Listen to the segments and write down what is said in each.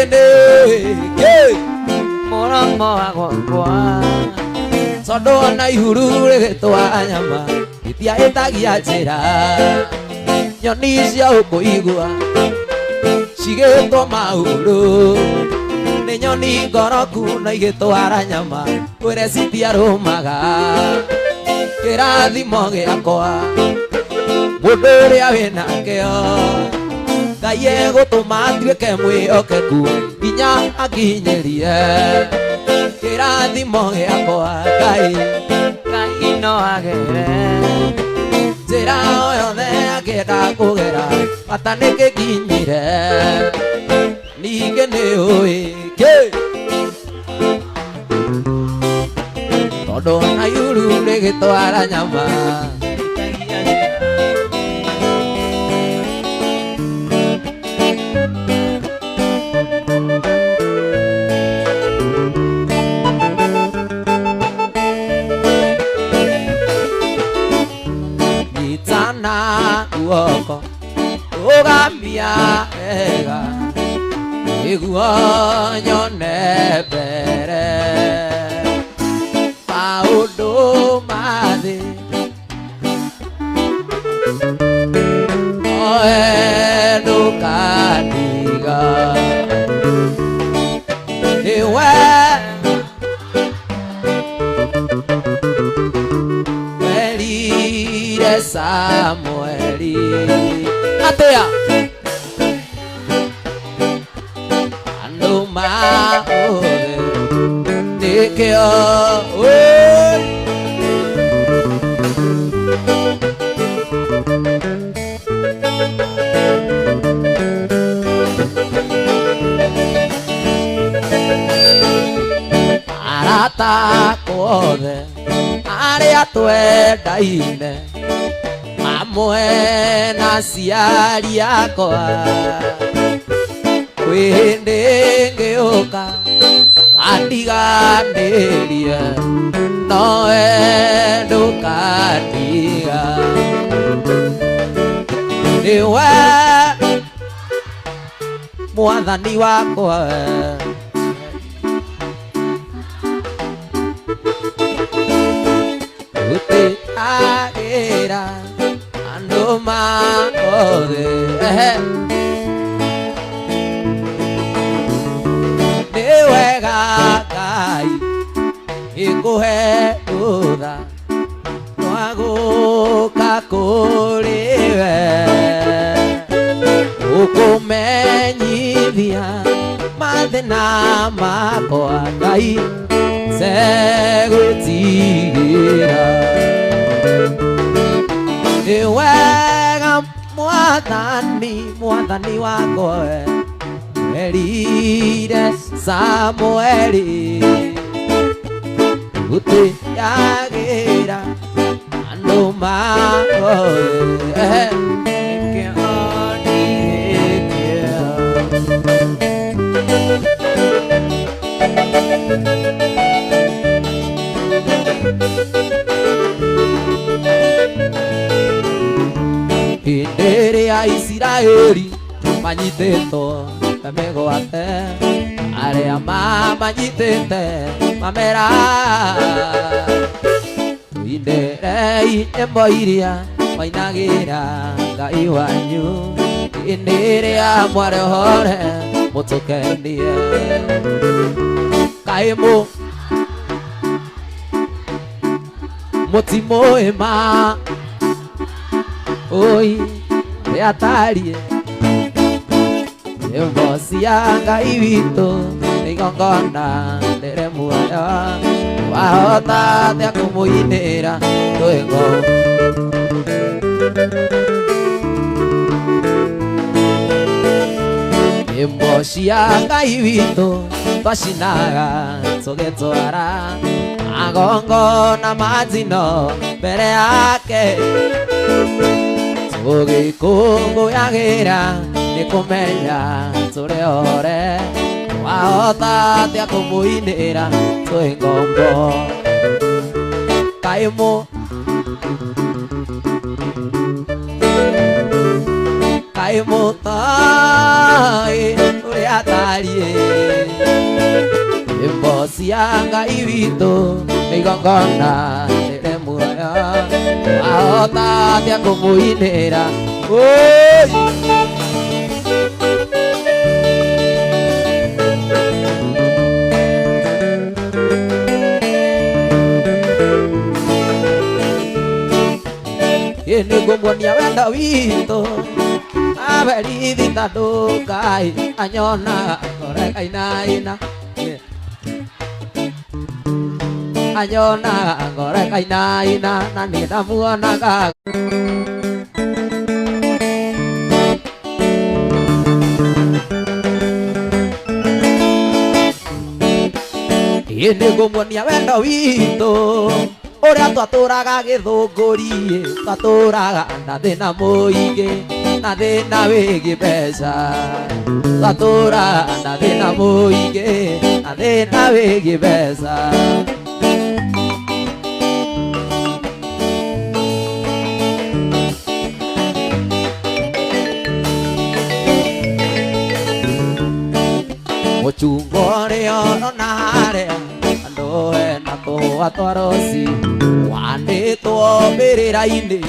Ningĩ nĩ kĩ Mũromo wa gwakwa. Tondũ ona ihuru rĩgĩtwara nyama itiahĩtagia njĩra. Nyoni cia ũkũigua cigĩtwo mahuru nĩ nyoni ngoroku na igĩtwara nyama kwĩre citiarũmaga. Kĩrathimo gĩakwa mũndũ ũrĩa wĩnakĩo Ngai egũtũma atuĩke mwĩhokeku nginya akinyĩrie kĩrathimo gĩakwa. Ngai Ngai no agere njĩra o yothe akĩenda kũgera bata nĩ kĩkinyire. Ningĩ nĩ ũĩ kĩ tondũ na ihuru rĩgĩtwara nyama. Nyitana guoko rũgamia wega nĩguo nyone mbere maũndũ ma thĩ oe ndũkandiga nĩwe werire Samueli atĩa andũ maũthĩ nĩkĩo ũi. Arata akwa othe arĩa twendaine hamwe na aciari akwa kwĩ hĩndĩ ngĩũka mandiganĩrie nowe ndũkandiga nĩwe mwathani wakwa. Gũtĩagĩra andũ maothe nĩ wega Ngai ĩkũhe rũtha rwa gũka kũrĩ we ũkũmenyithia mathĩna makwa Ngai tegwĩtigĩra. Nĩ wega mwathani mwathani wakwa werire Samueli gũtĩagĩra andũ maothe. Nĩkĩo ndirĩtie. Hĩndĩ ĩrĩa Isiraeli manyitĩtwo na mĩgwate arĩa mamanyitĩte mamera tũinĩrei nyĩmbo iria mainagĩra Ngai wanyu hĩndĩ ĩrĩa mwarehore mũtũkenie kaĩ mũ mũtimũĩ ma oi rĩatariĩ nyĩmbo cia Ngai witũ nĩ igongona rĩrĩ muoyo wahota atĩa kũmũinĩra rwĩmbo. Nyĩmbo cia Ngai witũ twacinaga tũgĩtwara magongona ma njino mbere yake tũgĩkũngũyagĩra nĩ kũmenya tũrĩ ore wahota atĩa kũmũinĩra twĩ ngombo kaĩ mũ kaĩ mũtaĩ Ũrĩa atariĩ Nyĩmbo cia Ngai witũ nĩ igongona rĩrĩ muoyo Wahota atĩa kũmũinĩra Oi! Ĩ nĩngũmuonia wendo witũ aberithi tondũ Ngai anyonaga ngoro ĩkainaina anyonaga ngoro ĩkainaina na niĩ ndamuonaga Ĩ nĩngũmuonia wendo witũ ũrĩa twatũraga gĩthũngũri twatũraga na thĩna mũingĩ na thĩna wĩgiĩ mbeca twatũraga na thĩna mũingĩ na thĩna wĩgiĩ mbeca Mũchungwa ũrĩa ũrona harĩa andũ ena tũhũa twa roci wanĩtwo mbĩrĩra-inĩ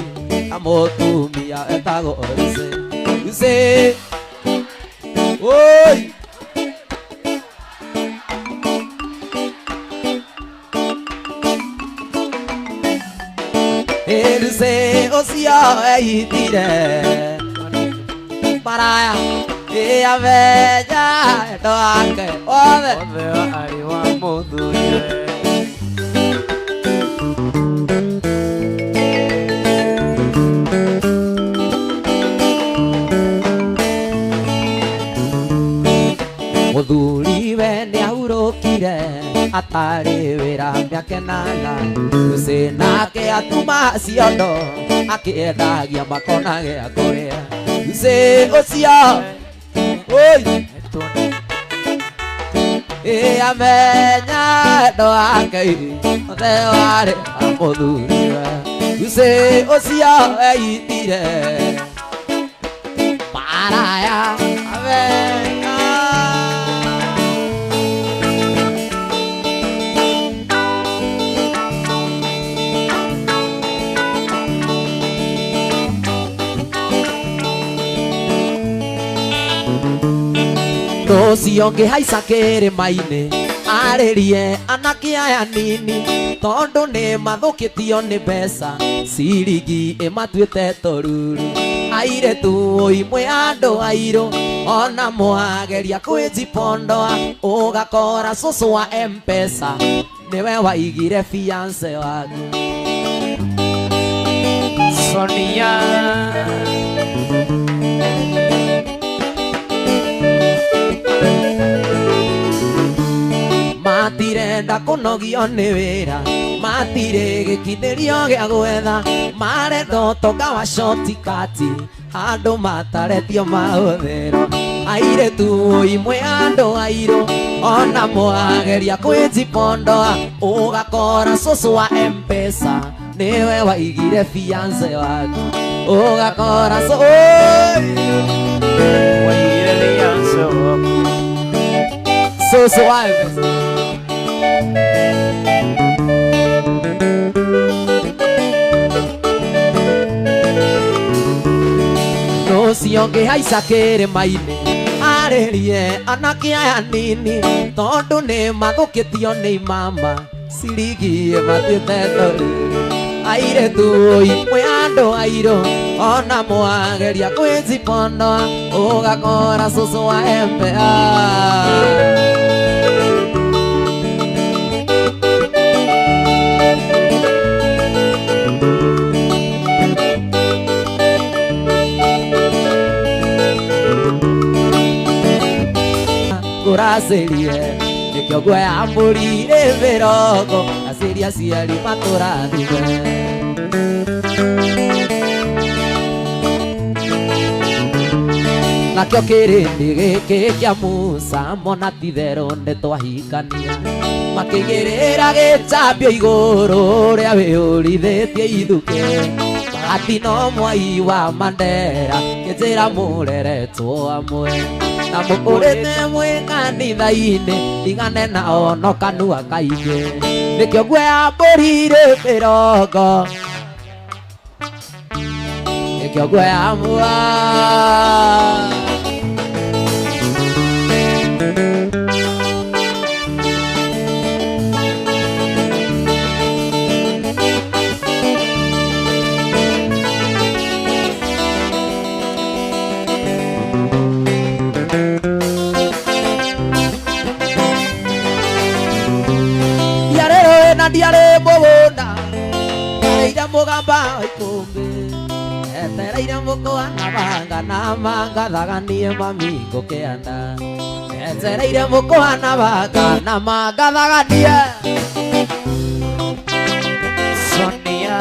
na mũtumia etagwo Lucy. Lucy! Oi! Ĩ Lucy ũcio eitire maraya ĩ amenya endo ake othe Othe arĩ wa mũthuriwe. Mũthuriwe nĩahurũkire atarĩ wĩra mĩaka ĩnana Lucy nake atuma ciondo akĩendagia makona gĩa kũrĩa Lucy ũcio oi ĩ amenya endo ake othe warĩ wa mũthuriwe Lucy ũcio eitire maraya amenya Rũciũ ngĩhaica kĩrĩma-inĩ arĩrie anake aya nini tondũ nĩ mathũkĩtio nĩ mbeca ciringi ĩmatuĩte tũruru airĩtu imwe andũ airũ ona mwageria kwĩjipondoa ũgakora cũcũ wa M-Pesa nĩwe waigire fiance waku Sonia. Matirenda kũnogio nĩ wĩra matirĩ gĩkinyĩrio gĩa gwetha marenda ũtonga wa shortcut handũ mataretio mahũthĩro airĩtu imwe andũ airũ ona mwageria kwĩjipondoa ũgakora cũcũ wa M-Pesa nĩwe waigire fiance waku ũgakora Oi! Waigire fiance waku. Cũcũ wa M-Pesa Rũciũ ngĩhaica kĩrĩma-inĩ arĩrie anake aya nini tondũ nĩ mathũkĩtio nĩ imama ciringi ĩmatuĩte tũruru airĩtu imwe andũ airũ ona mwageria kwĩjipondoa ũgakora cũcũ wa M-Pesa Ngũracĩrie nĩkĩo nguoya mbũri ĩ mĩrongo aciria aciari matũrathime Nakĩo kĩrĩndĩ gĩkĩ kĩa Musa mona ti-itherũ nĩtwahikania makĩigĩrĩra gĩcambio igũrũ ũrĩa wĩyũrithĩtie ithukĩ Bahati no mwai wa Mandera kĩnjĩra mũreretwo hamwe Na mũkũrĩte mwĩ kanitha-inĩ ndigane nao no kanua kaingĩ nĩkĩo nguoya mbũri irĩ mĩrongo nĩkĩo nguoya mua. Ndiarĩ rũĩ na ndiarĩ mũgũnda ndiarĩire mũgamba wa ikũmbĩ etereire mũkũa na banga na mangathaganie mami ngũkĩanda etereire mũkũa na banga na mangathaganie. Sonia.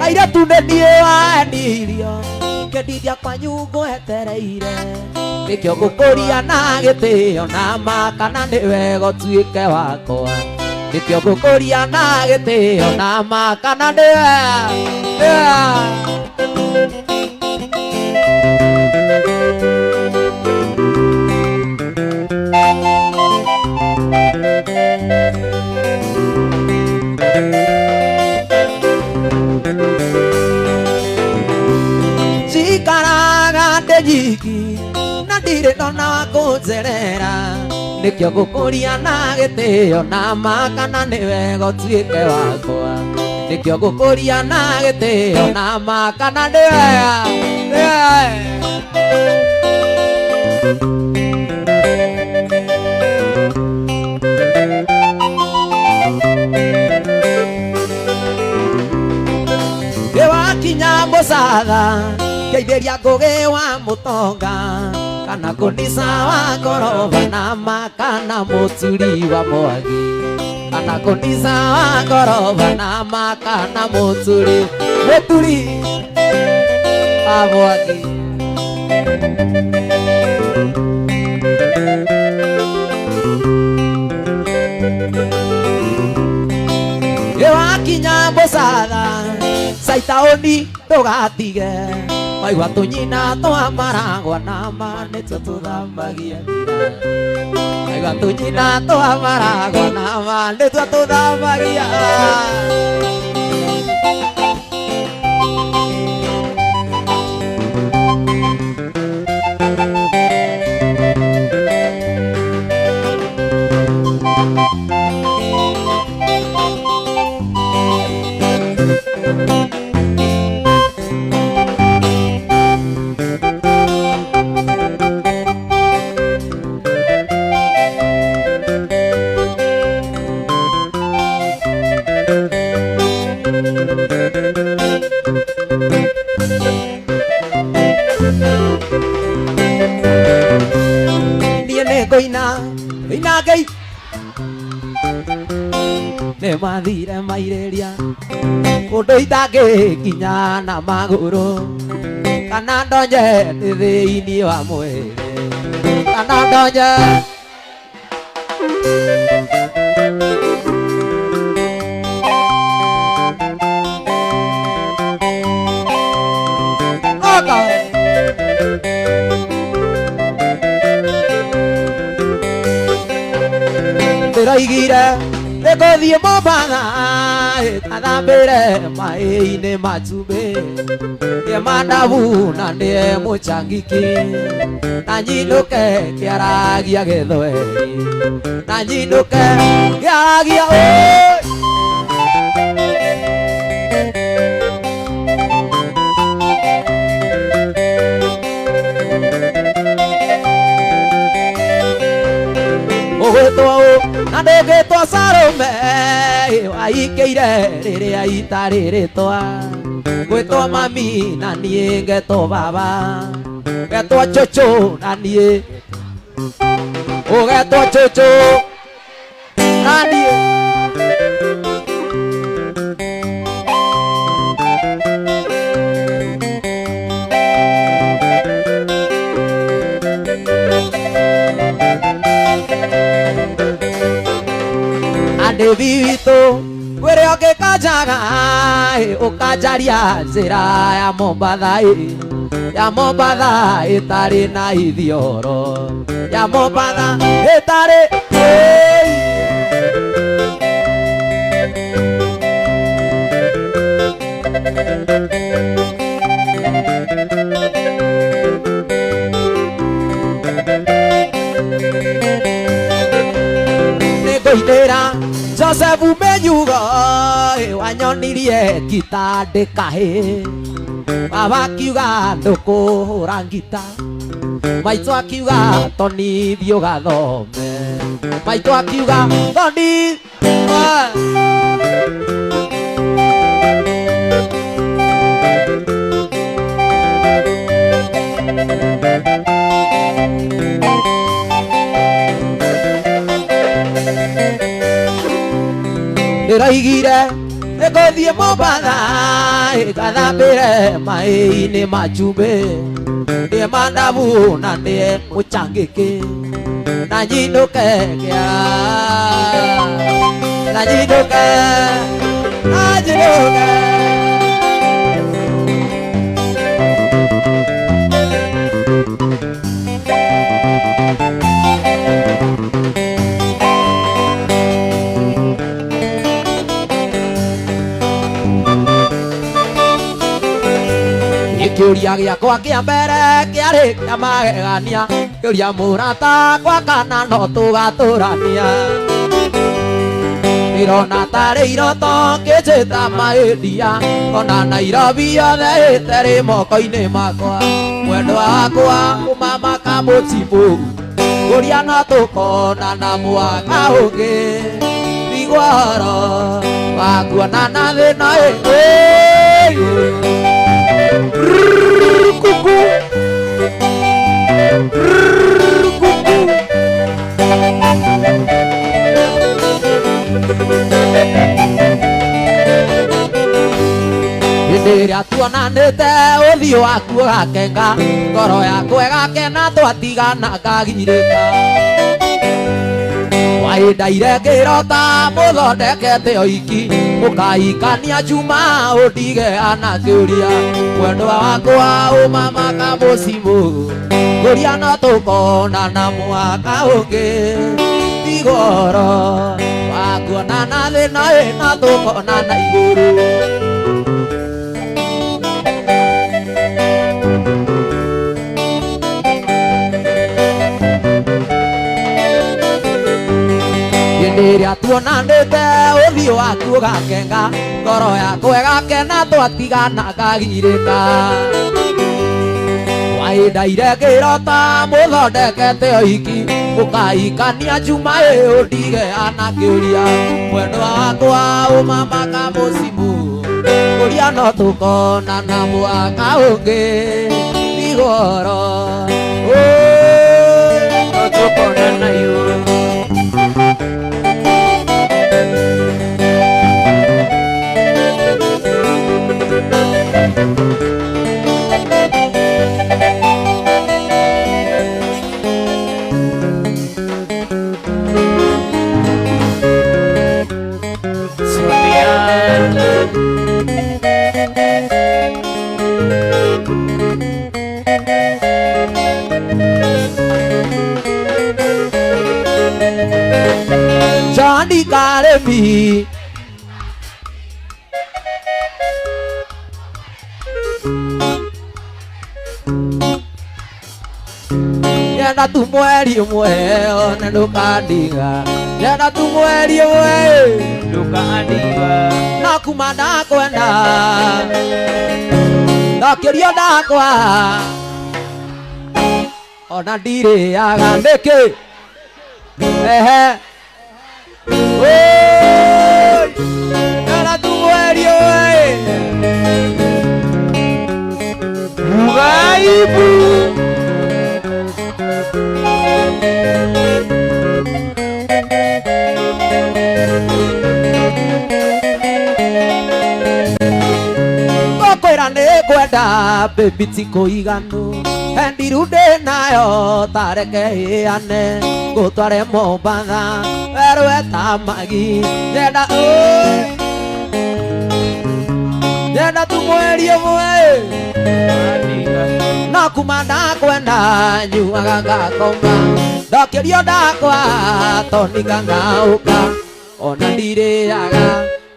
Kairĩtu nĩ niĩ wanirio ngĩndithia kwanyu ngwetereire nĩkĩo ngũkũria na gĩtĩo na ma kana nĩ wega ũtuĩke wakwa nĩkĩo ngũkũria na gĩtĩo na ma kana nĩ wega. Njikaraga ndĩ nyiki na ndirĩ ndona wa kũnjerera nĩkĩo ngũkũria na gĩtĩo na ma kana nĩ wega ũtuĩke wakwa nĩkĩo ngũkũria na gĩtĩo na ma kana nĩ wega nĩ wega. Wakinya mũcatha ngeithĩria ngũgĩ wa mũtonga kana kũnica wa ngoroba na ma kana mũturi wa mwagi kana kũnica wa ngoroba na ma kana mũturi mũturi wa mwagi. Wakinya mũcatha caitaũni ndũgatige waigua tũnyina twa maragwa na ma nĩtuo tũthambagia thira waigua tũnyina twa maragwa na ma nĩtuo tũthambagia. Niĩ nĩngũina ina ngei nĩ mathire mairĩria kũndũ itangĩkinya na magũrũ kana ndonye ndĩ thĩinĩ wa mwĩrĩ kana ndonye. Oka. Ndĩroigire nĩngũthiĩ Mombatha ngathambĩre maĩ-inĩ ma cumbĩ ndĩe mandabu na ndĩe mũchangiki na nyinũke kĩaragia gĩthweri na nyinũke kĩaragia ũĩ. Ũgwĩtwo ũ na ndũngĩtwo Salome waikĩire rĩrĩa itarĩ rĩtwa ngwĩtwo mami na niĩ ngetwo baba ngetwo cũcũ na niĩ ũgetwo cũcũ na niĩ. Andĩthi witũ kwĩrĩ Ĩrĩa ũngĩkanjaga ũkanjaria njĩra ya Mombatha ya Mombatha ĩtarĩ na ithioro ya Mombatha ĩtarĩ. Nĩngũinĩra Joseph Menyugo wanyonirie ngita ndĩkahĩ baba akiuga ndũkũhũra ngita maitũ akiuga toni thiĩ ũgathome maitũ akiuga toni. Ndĩroigire nĩngũthiĩ Mombatha ngathambĩre maĩ-inĩ ma cumbĩ ndĩe mandabu na ndĩe mũchangĩkĩ na nyinũke kĩa na nyinũke na nyinũke. Kĩũria gĩakwa kĩa mbere kĩarĩ kĩa magegania kĩũria mũrata kwa kana no tũgatũrania ndĩrona tarĩ iroto ngĩnjĩta maĩndia ona Nairobi yothe ĩterĩ moko-inĩ makwa mwendwa wakwa ũmama kamũcibũ kũria no tũkonana mwaka ũngĩ ndigua ũhoro wa kuonana thĩna ĩ. Kuku. Kuku. Hĩndĩ ĩrĩa tuonanĩte ũthiũ waku ũgakenga ngoro yakwa ĩgakena twatigana ngagirĩka waĩndaire ngĩrota mũthondekete oiki ũkaikania Juma ũndige anakĩũria mwendwa wakwa ũmama kamũcimũ ngũria no tũkonana mwaka ũngĩ tiga ũhoro wa kuonana thĩna ĩ no tũkonana igũrũ. Hĩndĩ ĩrĩa tuonanĩte ũthiũ waku ũgakenga ngoro yakwa ĩgakena twatigana ngagirĩka waĩndaire ngĩrota mũthondekete oiki mũkaikania Juma ĩ ũndige anakĩũria mwendwa wakwa ũmama kamũcimũ kũria no tũkonana mwaka ũngĩ tiga ũhoro no tũkonana igũrũ. Johnny Karemi Nyenda tu mweri ũmwe one ndũkandiga nyenda tu mweri ũmwe ndũkandiga no kuma ndakwenda ndokĩrio ndakwa ona ndirĩaga nĩkĩ ehe. Oi, nyenda tu mweri ũmwe Mugaibu. Ngũkwĩra nĩngwenda baby ti kũiganu endiru ndĩ nayo tareke ĩane ngũtware Mombatha werũ eta magi nyenda oi. Ndĩrenda tu mweri ũmwe no kuma ndakwenda nyuaga ngakoma ndokĩrio ndakwa tonika ngauka ona ndirĩaga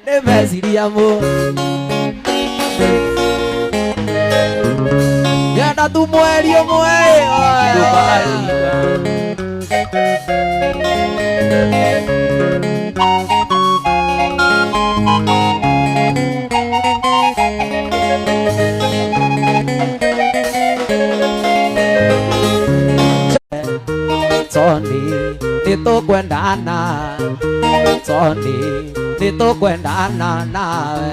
nĩ meciria mũ Ndĩrenda tu mweri ũmwe. Toni nĩtũkwendana, Toni nĩtũkwendana nawe.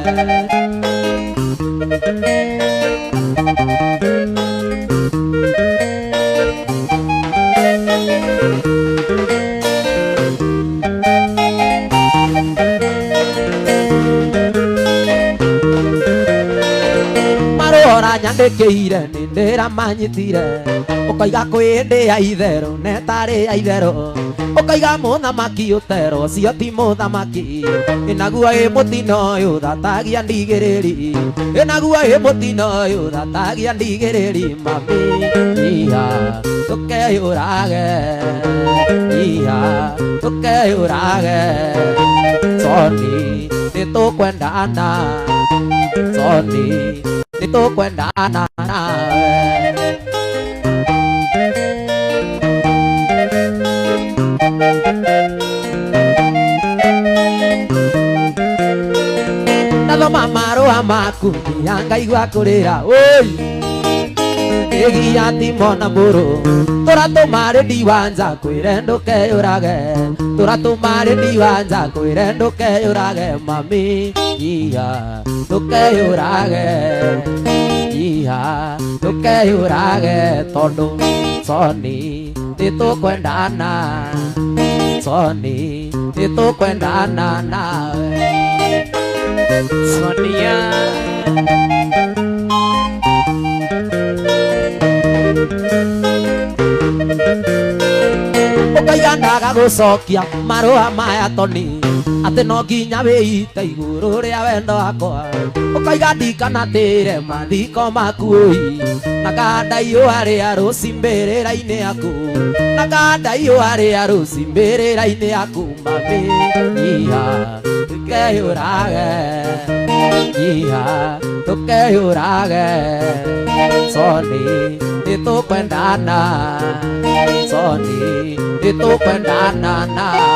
Marũa nyandĩkĩire nĩ ndĩramanyitire ũkoiga kwĩ hĩndĩ ya itherũ netarĩ ya itherũ ũkoiga mũthamaki ũterwo ũcio ti mũthamaki ĩnaguo ĩ mũtino ũyũ thatagia ndigĩrĩri ĩnaguo ĩ mũtino ũyũ thatagia ndigĩrĩri mami iha ndũkeyũrage iha ndũkeyũrage Toni nĩtũkwendana Toni nĩtũkwendana nawe. Ndathoma marũa maku nginya ngaigua kũrĩra ũi ĩgia timona mũrũ tũratũma rĩndiwanja kwĩre ndũkeyũrage tũratũma rĩndiwanja kwĩre ndũkeyũrage mami iha ndũkeyũrage iha ndũkeyũrage tondũ Toni nĩtũkwendana Toni nĩtũkwendana nawe. Sonia. Ũkaiga ndaga gũcokia marũa maya Toni atĩ no nginya wĩite igũrũ rĩa wendo wakwa ũkaiga ndikanatĩre mathiko maku ũi na kandaiyũa rĩa rũci mbĩrĩra-inĩ yaku na kandaiyũa rĩa rũci mbĩrĩra-inĩ yaku mami iha ndũkeyũrage iha ndũkeyũrage Toni nĩtũkwendana Toni nĩtũkwendana nawe.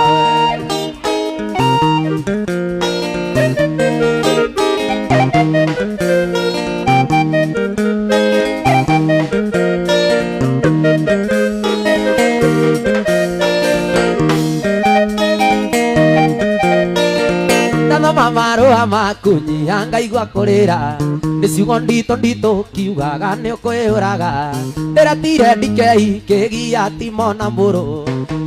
Ndathoma marũa maku nyiha ngaigua kũrĩra nĩ ciugo nditũ nditũ kiugaga nĩ ũkwĩyũraga ndĩratire ndikei kĩgia timona mũrũ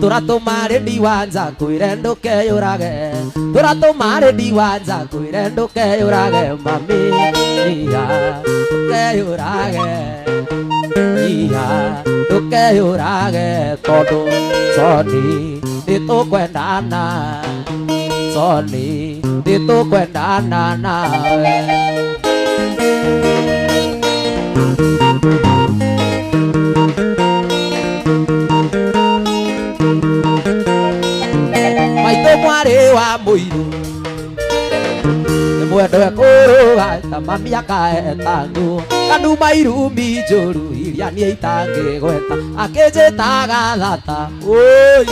tũratũma rĩndiwanja kwĩre ndũkeyũrage tũratũma rĩndiwanja kwĩre ndũkeyũrage mami iha ndũkeyũrage iha ndũkeyũrage tondũ Toni nĩtũkwendana Toni nĩtũkwendana nawe. Maitũ mwarĩ wa mũirũ nĩ mwendwe kũrũga ta mami akaetangũ kanuma irumi njũru iria niĩ itangĩgweta akĩnjĩtaga thata ũi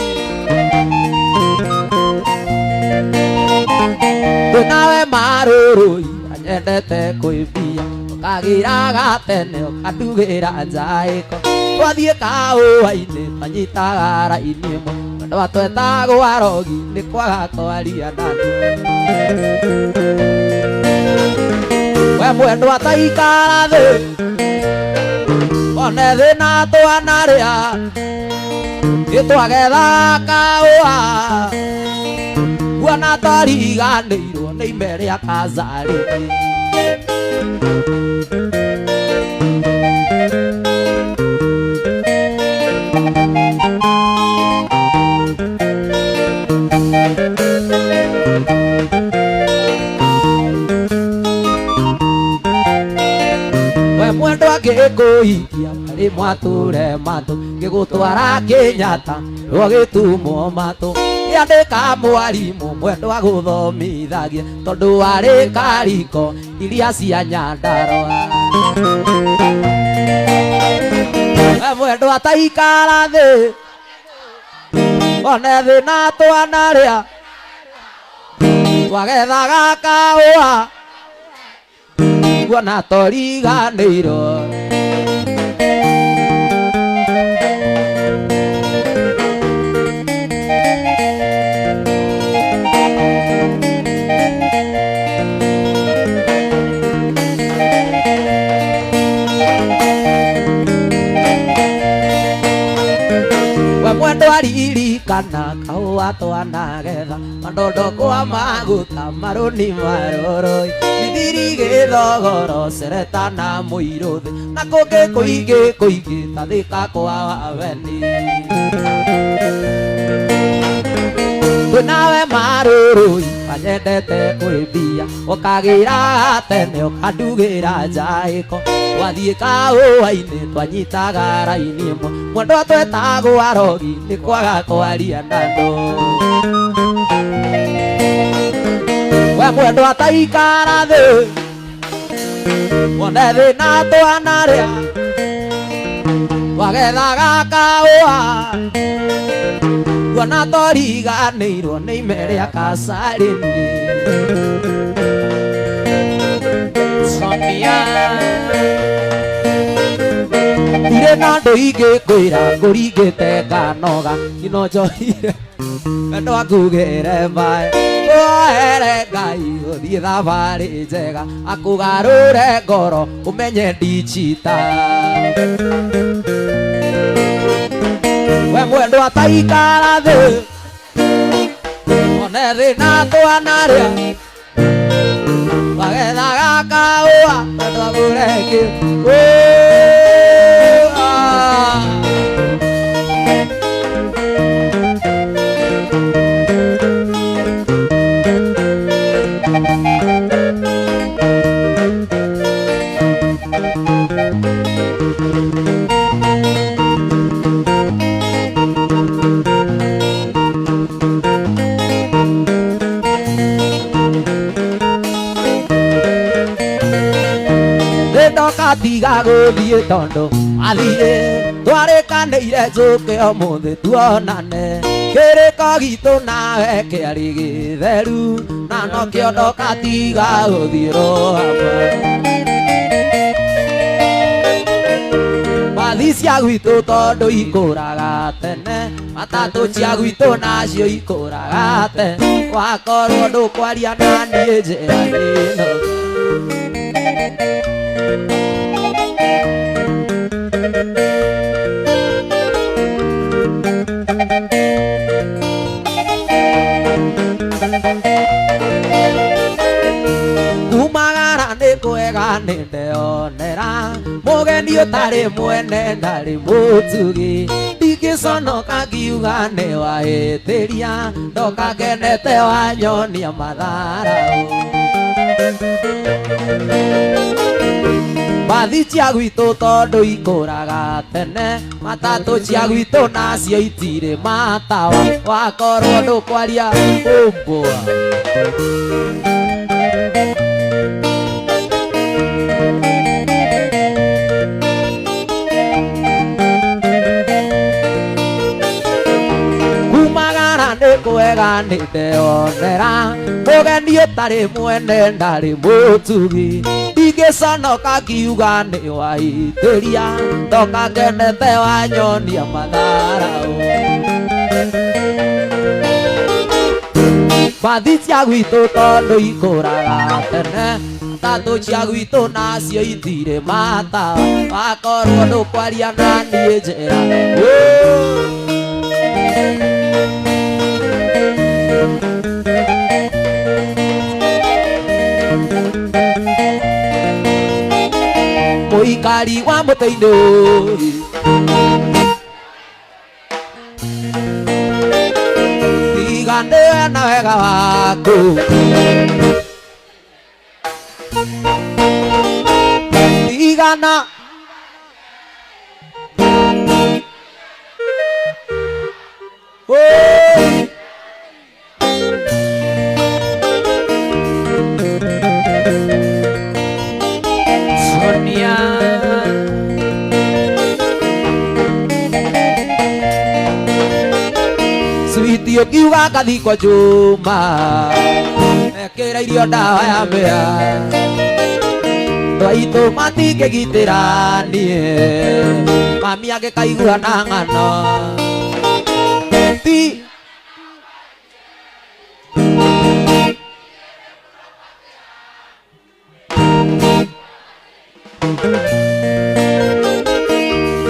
twĩnawe marũrũi anyendete kũimbia ũkagĩraga tene ũkandugĩra njaĩko twathiĩ kaũa-inĩ twanyitaga raini ĩmwe mwendwa twetagwo arogi nĩ kwaga kwaria nani we mwendwa taikara thĩ one thĩna twanarĩa nĩtwagetha kaũa kuona twariganĩirwo nĩ ime rĩa kazarĩ. Mwendwa ngĩkũhikia marĩ mwatũre matũ ngĩgũtwara Kenyatta rwagĩtumwo matũ kĩandĩka mwarimũ mwendwa gũthomithagia tondũ warĩ kariko iria cia Nyandarũa. Mwendwa taikara thĩ one thĩna twanarĩa twagethaga kahũa kuona toriganĩirwo. We mwendwa ririkana kahũa twanagetha mandondo kwa maguta marũni maroroi ithiri gĩthogoro cereta na mũirũthĩ na kũngĩ kũingĩ kũingĩ ta Thika kwa Waweni. Twĩnawe marũrũi wanyendete kwĩ mbia ũkagĩra tene ũkandugĩra njaĩko twathiĩ kahũa-inĩ twanyitaga raini ĩmwe mwendwa twetagwo arogi nĩ kwaga kwaria na andũ. We mwendwa taikara thĩ wone thĩna twanarĩa twagethaga kahũa kuona toriganĩirwo nĩ ime rĩa Kasarĩni. Sonia. Ndirĩ na ndũ ingĩkwĩra ngũringĩte nganoga ino njohire mwendwa ngugĩre maĩ woere Ngai ũthiĩ thabarĩ njega akũgarũre ngoro ũmenye ndichita. We mwendwa taikara thĩ one thĩna twanarĩa twagethaga kahũa mwendwa ngũreke. Ndoka tiga gũthiĩ tondũ athiĩ twarĩkanĩire njũke ũmũthĩ tuonane kĩrĩko gitũ nawe kĩarĩ gĩtheru na nokĩo ndoka tiga gũthiĩ rũhama. Mbathi cia gwitũ tondũ ikũraga tene matatũ cia gwitũ nacio ikũraga tene wakorwo ndũkwaria na niĩ njĩra ĩno. Kumagara nĩ kwega nĩ ndeyonera mũgeni ũtarĩ mwene ndarĩ mũtugi ndingĩconoka ngiuga nĩ wahĩtĩria ndoka ngenete wanyonia matharaũ. Mbathi cia gwitũ tondũ ikũraga tene matatũ cia gwitũ nacio itirĩ matawa wakorwo ndũkwaria ũmbũa. Kumagara nĩ kwega nĩ ndeyonera mũgeni ũtarĩ mwene ndarĩ mũtugi ndingĩconoka ngiuga nĩ wahĩtĩria ndoka ngenete wanyonia matharaũ. Mbathi cia gwitũ tondũ ikũraga tene matatũ cia gwitũ nacio itirĩ matawa wakorwo ndũkwaria na niĩ njĩra. Mũikari wa mũtĩ-inĩ tiga nĩwe na wega waku tigana Oi! Sonia. Switi ũkiuga ngathi kwa Juma ekĩra irio ndawa ya mĩa twaitũ matingĩgitĩra niĩ mami angĩkaigua na ng'ano ti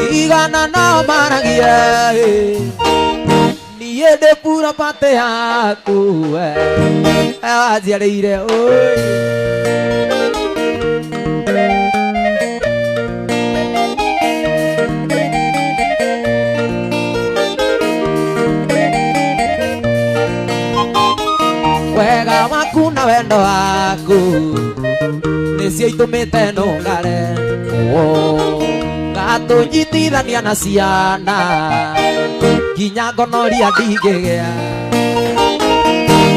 tigana nao maragia ĩ. Niĩ ndĩ purapatĩ yaku we wanjiarĩire ũĩ. Wega waku na wendo waku nĩcio itũmĩte nũngare ngatũnyitithania na ciana nginya ngonoria ndingĩgĩa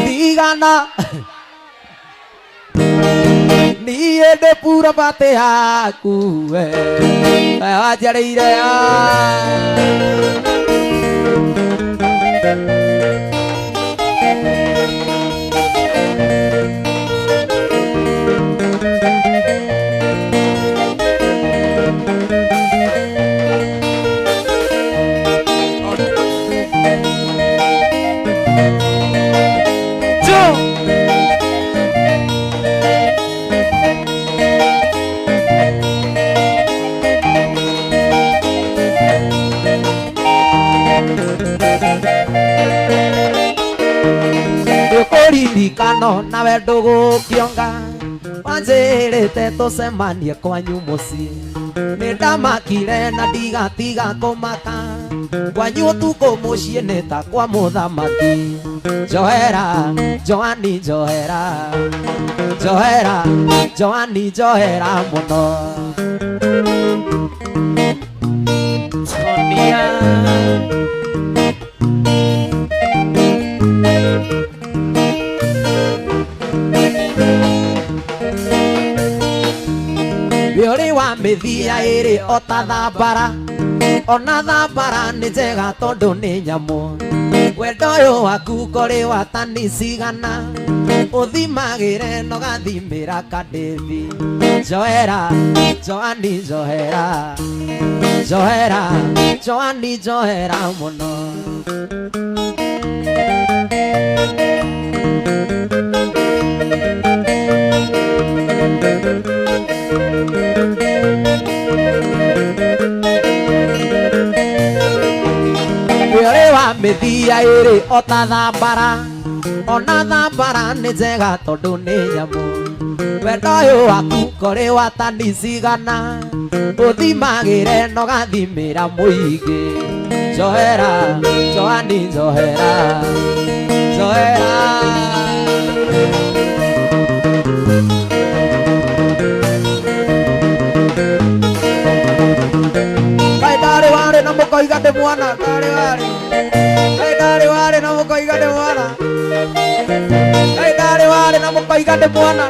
tigana niĩ ndĩ purapatĩ yaku we wanjiarĩire ndũkũririkano nawe ndũgũkĩonga wanjĩrĩte tũcemanie kwanyu mũciĩ nĩ ndamakire na ndigatiga kũmaka kwanyu ũtukũ mũciĩ nĩ ta kwa mũthamaki njohera Joani njohera njohera Joani njohera mũno. Sonia. Wĩũrĩ wa mĩthia ĩrĩ o ta thambara ona thambara nĩ njega tondũ nĩ nyamũ wendo ũyũ waku kũrĩ wa tani cigana ũthimagĩre na ũgathimĩra kandĩthi njohera Joani njohera njohera Joani njohera mũno. Wĩũrĩ wa mĩthia ĩrĩ o ta thambara ona thambara nĩ njega tondũ nĩ nyamũ wendo ũyũ waku kũrĩ wa tani cigana ũthimagĩre na ũgathimĩra mũingĩ njohera Joani njohera njohera. Kaĩ ndarĩ warĩ na mũkoiga ndĩ mwana ndarĩ warĩ kaĩ ndarĩ warĩ na mũkoiga ndĩ mwana kaĩ ndarĩ warĩ na mũkoiga ndĩ mwana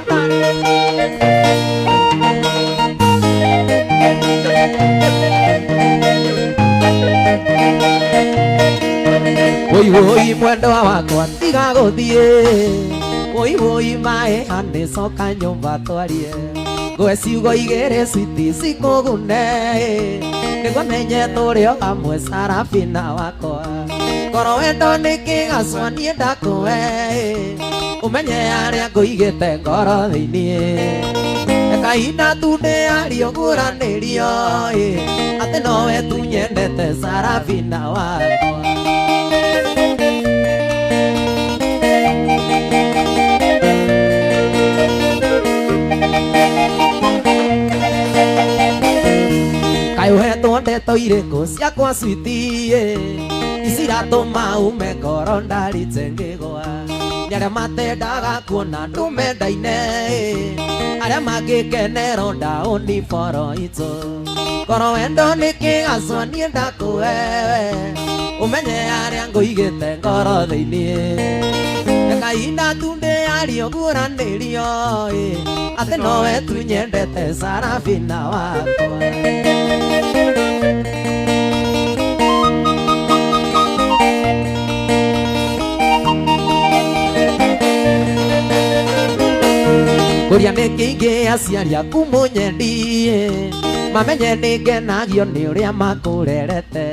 woi woi mwendwa wakwa tiga gũthiĩ woi woi maĩ anĩ coka nyũmba twarie ngwe ciugo igĩrĩ citi cikũgune nĩguo menye tũrĩ o hamwe Sarafina wakwa ngoro wendo nĩ kĩgacwa niĩ ndakũwe ũmenye arĩa ngũigĩte ngoro thĩiniĩ kahinda tu ndĩario ngũranĩrio atĩ nowe tu nyendete Sarafina wakwa. Kaĩ ũhetwo ndeto irĩkũ ciakwa switi iciratũma ume ngoro ndarite ngĩgwa nĩ arĩa matendaga kuona ndũmendaine arĩa mangĩkenero ndaũni boro itũ ngoro wendo nĩ kĩgacwa niĩ ndakũwe Ũmenye arĩa ngũigĩte ngoro thĩinĩ. Kahinda tu ndĩario guũranĩrio ĩ, atĩ nowe tu nyendete Sarafina wakwa. Kũria nĩ kĩingĩ aciari aku mũnyendie, mamenye nĩ ngenagio nĩ ũrĩa makũrerete.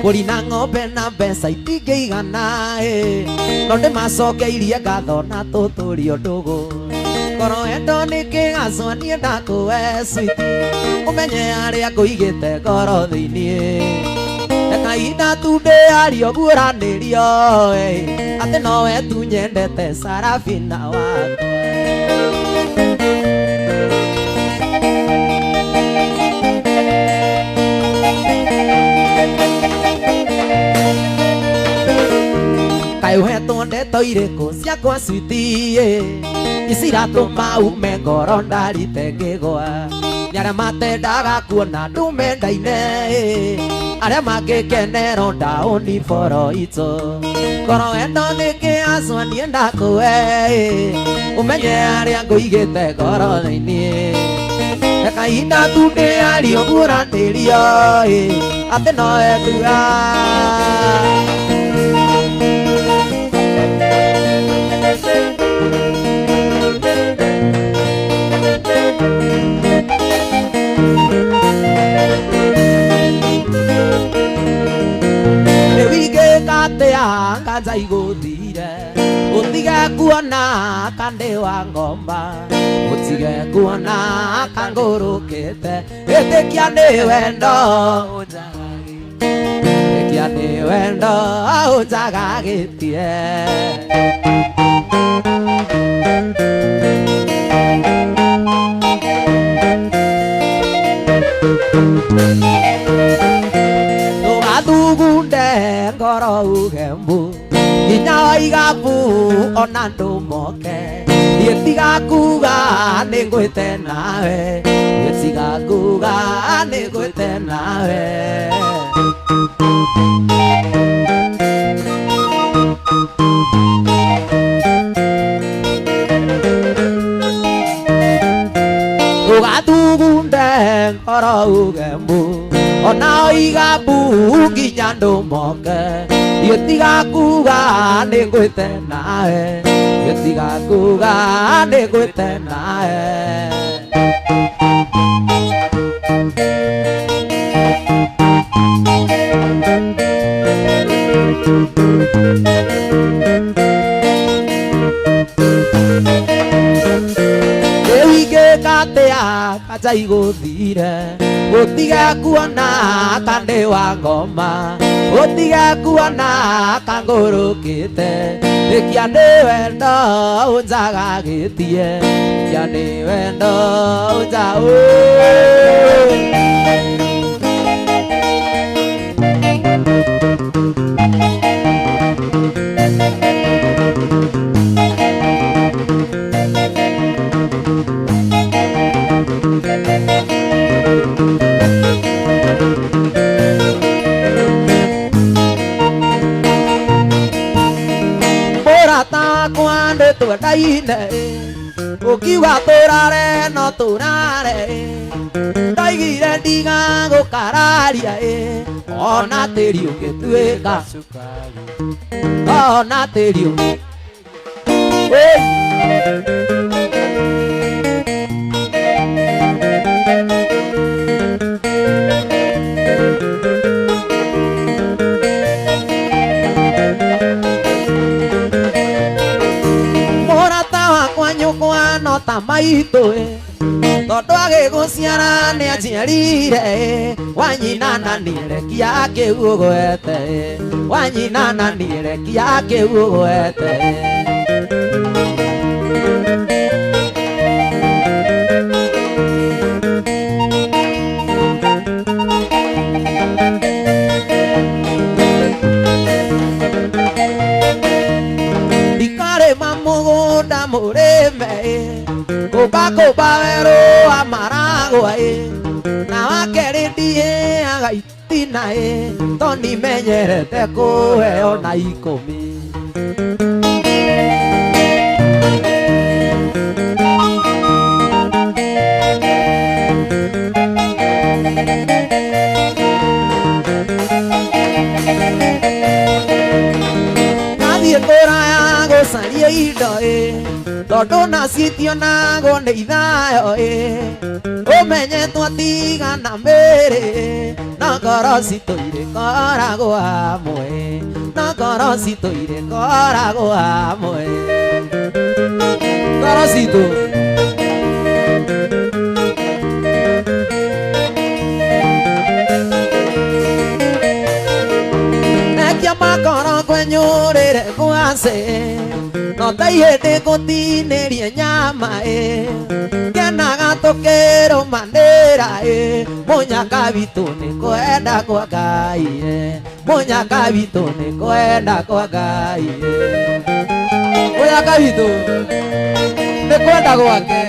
Mbũri na ng'ombe na mbeca itingĩigana ĩ, no ndĩmacokeirie ngatho na tũtũrio ndũgũ. Ngoro endo nĩ kĩgacwa niĩ ndakũhe sweet, ũmenye arĩa ngũigĩte ngoro thĩinĩ. Kahinda tu ndĩario guũranĩrio ĩ, atĩ nowe tu nyendete Sarafina wakwa. Kaĩ ũhetwo ndeto irĩkũ ciakwa sweet ĩ, iciratũma ume ngoro ndarite ngĩgwa. Nĩ arĩa matendaga kuona ndumendaine ĩ, arĩa mangĩkenero ndaũni boro itũ. Ngoro endo nĩ kĩacwa niĩ ndakũhe ĩ, ũmenye arĩa ngũigĩte ngoro thĩinĩ. Kahinda tu ndĩario guũranĩrio ĩ, atĩ nowe tu Rĩu ingĩka atĩa nganja igũthire, ũtige kuona kandĩ wa ngomba, ũtige kuona kangũrũkĩte, ĩtĩkia nĩ wendo ĩtĩkia nĩ wendo ũnjagagĩtie. Ndũgathugunde ngoro uge mbu, nginya waiga mbu ona ndũmoke. Niĩ tiga kuga nĩ ngwĩte nawe, niĩ tiga kuga nĩ ngwĩte nawe. Ndũgathugunde ngoro uge mbu, ona oiga mbu nginya ndũmoke. Niĩ tiga kuga nĩ ngwĩte nawe, niĩ tiga kuga nĩ ngwĩte nawe. Rĩu ingĩka atĩa kanja igũthire, ũtige kuona kandĩ wa ngoma, ũtige kuona kangũrũkĩte, ĩkia nĩ wendo ũnjagagĩtie, ĩkia nĩ wendo ũnja Mũrata wakwa nĩ twendaine, ũkiuga tũrare no tũrare, ndoigire ndigagũkararia ĩ, ona tĩri ũngĩtuĩka, ona tĩri ũngĩ Mũrata wakwa nyũkwa no ta maitũ ĩ, tondũ agĩgũciara nĩ anjiarire ĩ, wanyina na niĩ rekia kĩu ũgwete ĩ, wanyina na niĩ rekia kĩu ũgwete ĩ. Ndikarĩma mũgũnda mũrĩme ĩ, kũmba kũmba werũ wa maragwa ĩ, na wa kerĩ ndiheaga itina. na ĩ tondũ menyerete kũheo na 10. Nathiĩ kũraya gũcaria indo ĩ tondũ nacitionagwo nĩ ithayo ĩ ũmenye twatigana mĩĩrĩ no ngoro citũ irĩkoragwo hamwe no ngoro citũ irĩkoragwo hamwe ngoro citũ. Nekia makoro kwenyũrĩre ngwacĩ no ta ihĩndĩ ngũtinĩrie nyama ĩ kenaga tũkĩrũmanĩra ĩ mũnyaka witũ nĩ kwenda kwa Ngai ĩ mũnyaka witũ nĩ kwenda kwa Ngai ĩ mũnyaka witũ nĩ kwenda gwake.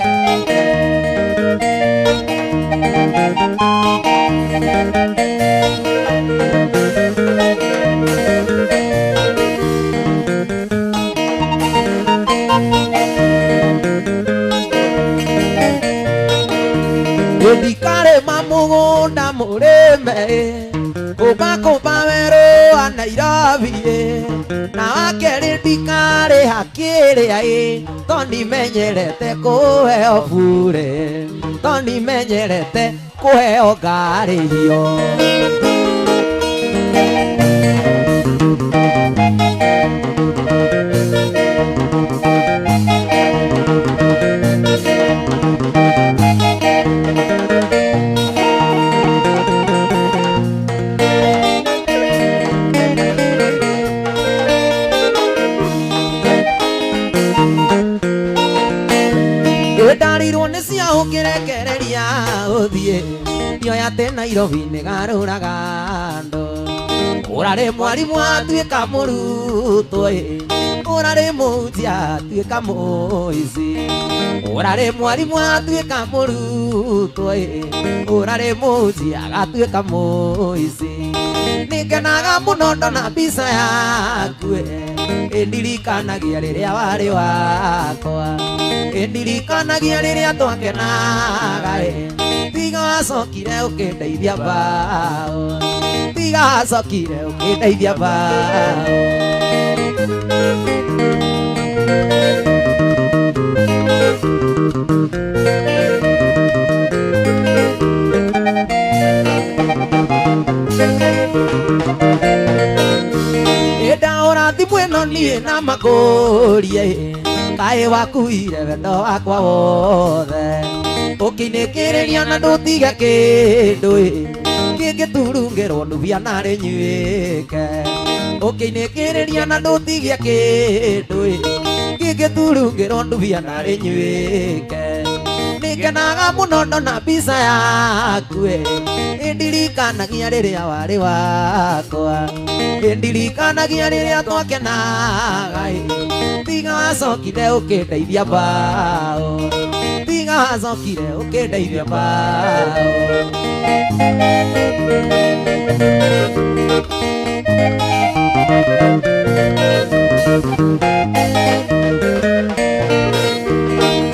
Ndikarĩma mũgũnda mũrĩme kũmba kũmba werũ wa Nairobi na wakerĩ ndikarĩha kĩrĩa ĩ tondũ menyerete kũheo bure tondũ menyerete kũheo ngari hiyo. Ndarirwo nĩ cia ũkĩrekereria ũthiĩ ndioya atĩ Nairobi nĩ garũraga andũ ũrarĩ mwarimũ atuĩka mũrutwo ĩ ũrarĩ mũhunjia atuĩka mũici ũrarĩ mwarimũ atuĩka mũrutwo ĩ ũrarĩ mũhunjia agatuĩka mũici. Nĩngenaga mũno ndona mbica yaku ĩ ĩndirikanagia rĩrĩa warĩ wakwa ĩndirikanagia rĩrĩa twakenaga ĩ tiga wacokire ũkĩndeithia mbaũ tiga wacokire ũkĩndeithia mbaũ. Ĩndaũra thimũ ĩno niĩ na makũrie kaĩ wakuire wendo wakwa wothe ũkĩinĩkĩrĩria na ndũtige kĩndũ ĩ kĩngĩturungĩrwo ndubia narĩ nyuĩke ũkĩinĩkĩrĩria na ndũtige kĩndũ ĩ kĩngĩturungĩrwo ndubia narĩ nyuĩke. Nĩngenaga mũno ndona mbica yaku ĩ ĩndirikanagia rĩrĩa warĩ wakwa ĩndirikanagia rĩrĩa twakenaga ĩ tiga wacokire ũkĩndeithia mbaũ tiga wacokire ũkĩndeithia mbaũ.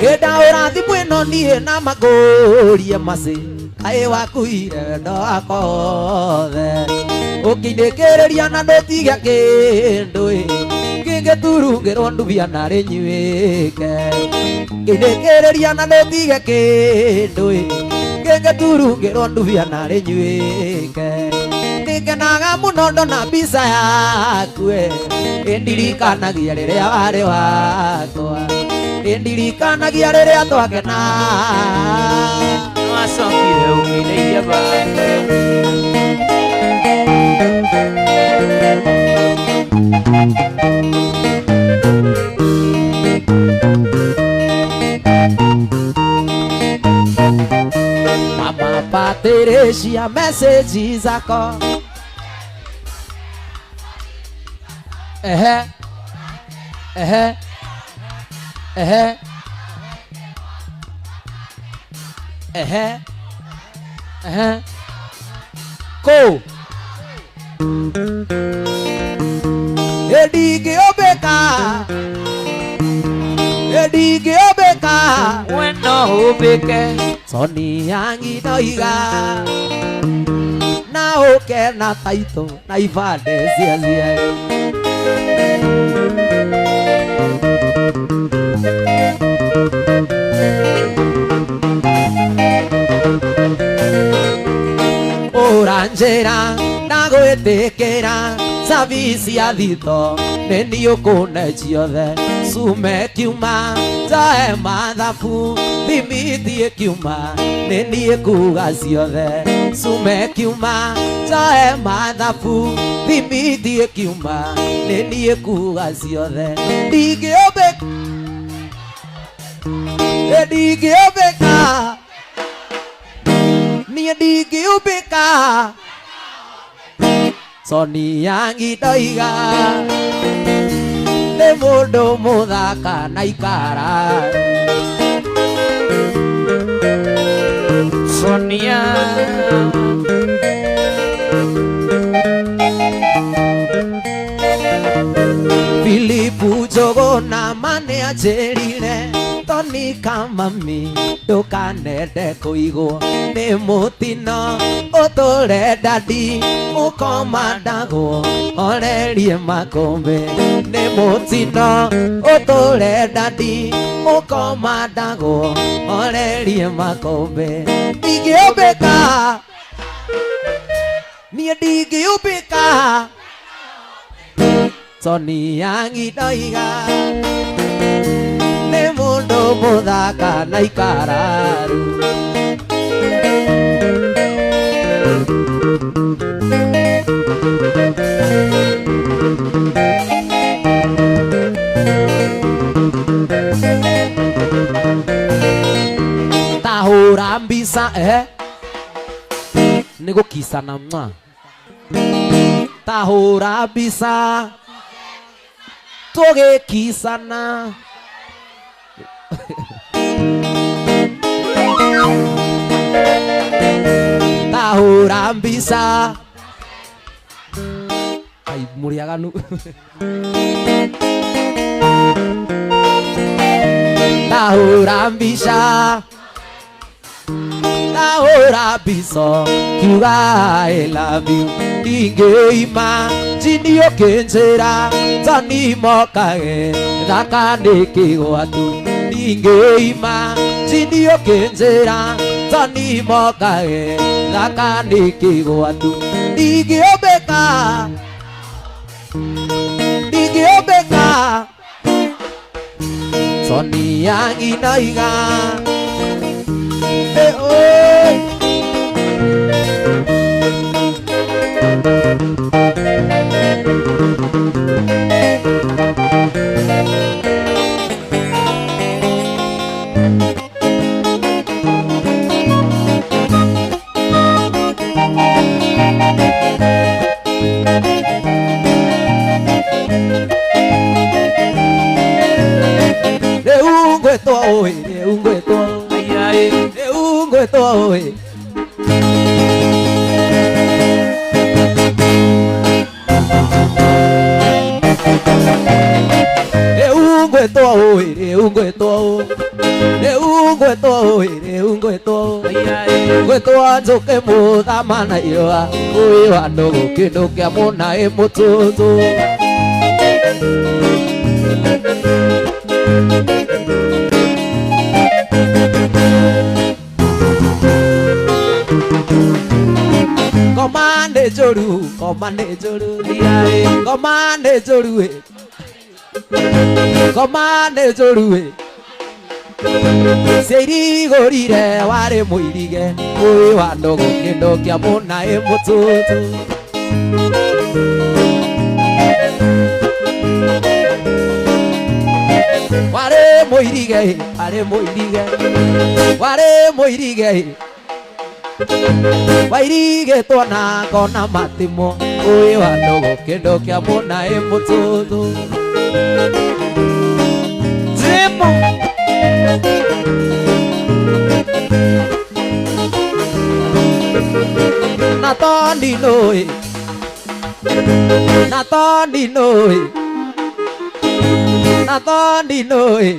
Ĩndaũra thimũ ĩno niĩ na makũrie macĩ kaĩ wakuire wendo wakwa wothe ũkĩinĩkĩrĩria na ndũtige kĩndũ ĩ kĩngĩturungĩrwo ndubia narĩ nyuĩke kĩinĩkĩrĩria na ndũtige kĩndũ ĩ kĩngĩturungĩrwo ndubia narĩ nyuĩke. Nĩngenaga mũno ndona mbica yaku ĩ ĩndirikanagia rĩrĩa warĩ wakwa ĩndirikanagia rĩrĩa twakena. Wacokire ũkĩndeithia mbaũ. Mama Patricia message zako ehe ehe ehe ehe ehe ko Ndingĩũmbĩka, ndingĩũmbĩka. We no ũmbĩke. Sonia ndoiga na ũke na taitũ na ibande cia ciari. Ũranjĩra ndagwĩtĩkĩra cabi cia thito nĩ niĩ ũkũne ciothe cume kiuma njoe mathabu thimiti ĩkiuma nĩ niĩ kuga ciothe cume kiuma njoe mathabu thimiti ĩkiuma nĩ niĩ kuga ciothe. Ndingĩũmbĩka, ndingĩũmbĩka, niĩ ndingĩũmbĩka. Sonia ndoiga nĩ mũndũ mũthaka na ikara. Sonia. Filipu Njũgũna ma nĩanjĩrire Toni Kamami ndũkanende kũigwo nĩ mũtino ũtũre ndadi ũkomandagwo horerie makũmbĩ nĩ mũtino ũtũre ndadi ũkomandagwo horerie makũmbĩ. Ndingĩũmbĩka, niĩ ndingĩũmbĩka. Sonia ndoiga nĩ mũndũ mũthaka na ikararu. Tahũra mbica nĩ gũkicana mwa. Tahũra mbica tũgĩkicana. Tahũra mbica. Ai mũrĩaganu. Tahũra mbica, tahũra mbica kiuga I love you. Ndingĩima njini ũkĩnjĩra Toni mokage thaka nĩ kĩgwatu. Ndingĩima njini ũkĩnjĩra Toni mokage thaka nĩ kĩgwatu. Ndingĩũmbĩka, ndingĩũmbĩka. Sonia ndoiga oi. Rĩu ngwĩtwo ũĩ, rĩu ngwĩtwo, rĩu ngwĩtwo ũĩ. Rĩu ngwĩtwo ũĩ, rĩu ngwĩtwo, rĩu ngwĩtwo ũĩ, rĩu ngwĩtwo, ngwĩtwo njũke mũthama na irũa ũĩ wa ndũgũ kĩndũ kĩa mũna ĩ mũtũtũ. Ngoma nĩ njũru, ngoma nĩ njũru, ngoma nĩ njũru, ngoma nĩ njũru. Ciairigũrire warĩ mũirige ũĩ wa ndũgũ kĩndũ kĩa mũna ĩ mũtũtũ. Warĩ mũirige, warĩ mũirige, warĩ mũirige, wairigĩtwo na ngona matimo ũĩ wa ndũgũ kĩndũ kĩa mũna ĩ mũtũtũ. Zemo. Na Toni nũĩ Na Tony nũĩ, na Tony nũĩ,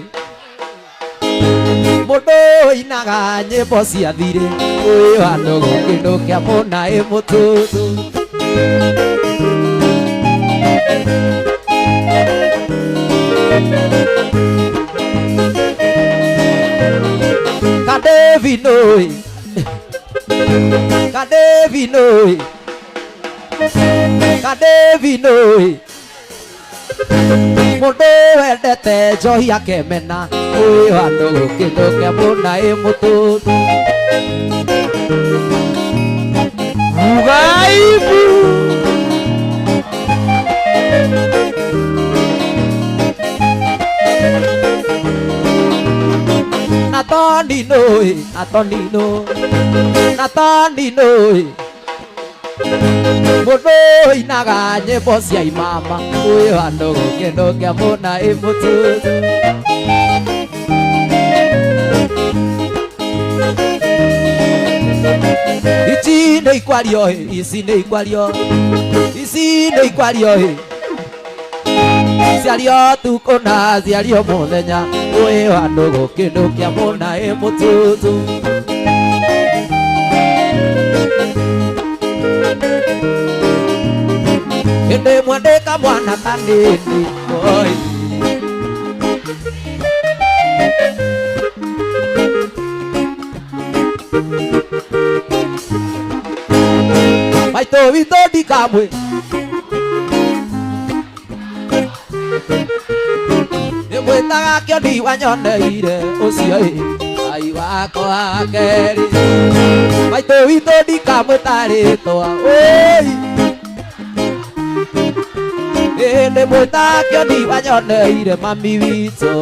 mũndũ ũinaga nyĩmbo cia thirĩ kwĩ handũ gũkĩndũ kĩa mũna ĩ mũtũtũ. Kadevi nũĩ, Kadevi nũĩ, Kadevi nũĩ, mũndũ wendete njohi akemena kwĩ handũ gũkĩndũ kĩa mũna ĩ mũtũtũ. Ugaibu. Na Tony nũĩ, na Tony nũĩ, na Tony nũĩ, mũndũ ũinaga nyĩmbo cia imama kwĩ handũ gũkĩndũ kĩa mũna ĩ mũtũtũ. Ici nĩ ikwario ĩ, ici nĩ ikwario, ici nĩ ikwario ĩ, ciario tukũ na ciario mũthenya kwĩ handũ gũkĩndũ kĩa mũna ĩ mũtũtũ. Hĩndĩ ĩmwe ndĩ kamwana kanini oi, maitũ witũ ndikamwĩ, ndĩmwĩtaga kĩoni wanyoneire ũcio ĩ Ngai wakwa wa kerĩ. Maitũ witũ ndikamwĩta rĩtwa oi, ndĩmwĩta kĩoni wanyoneire mami witũ.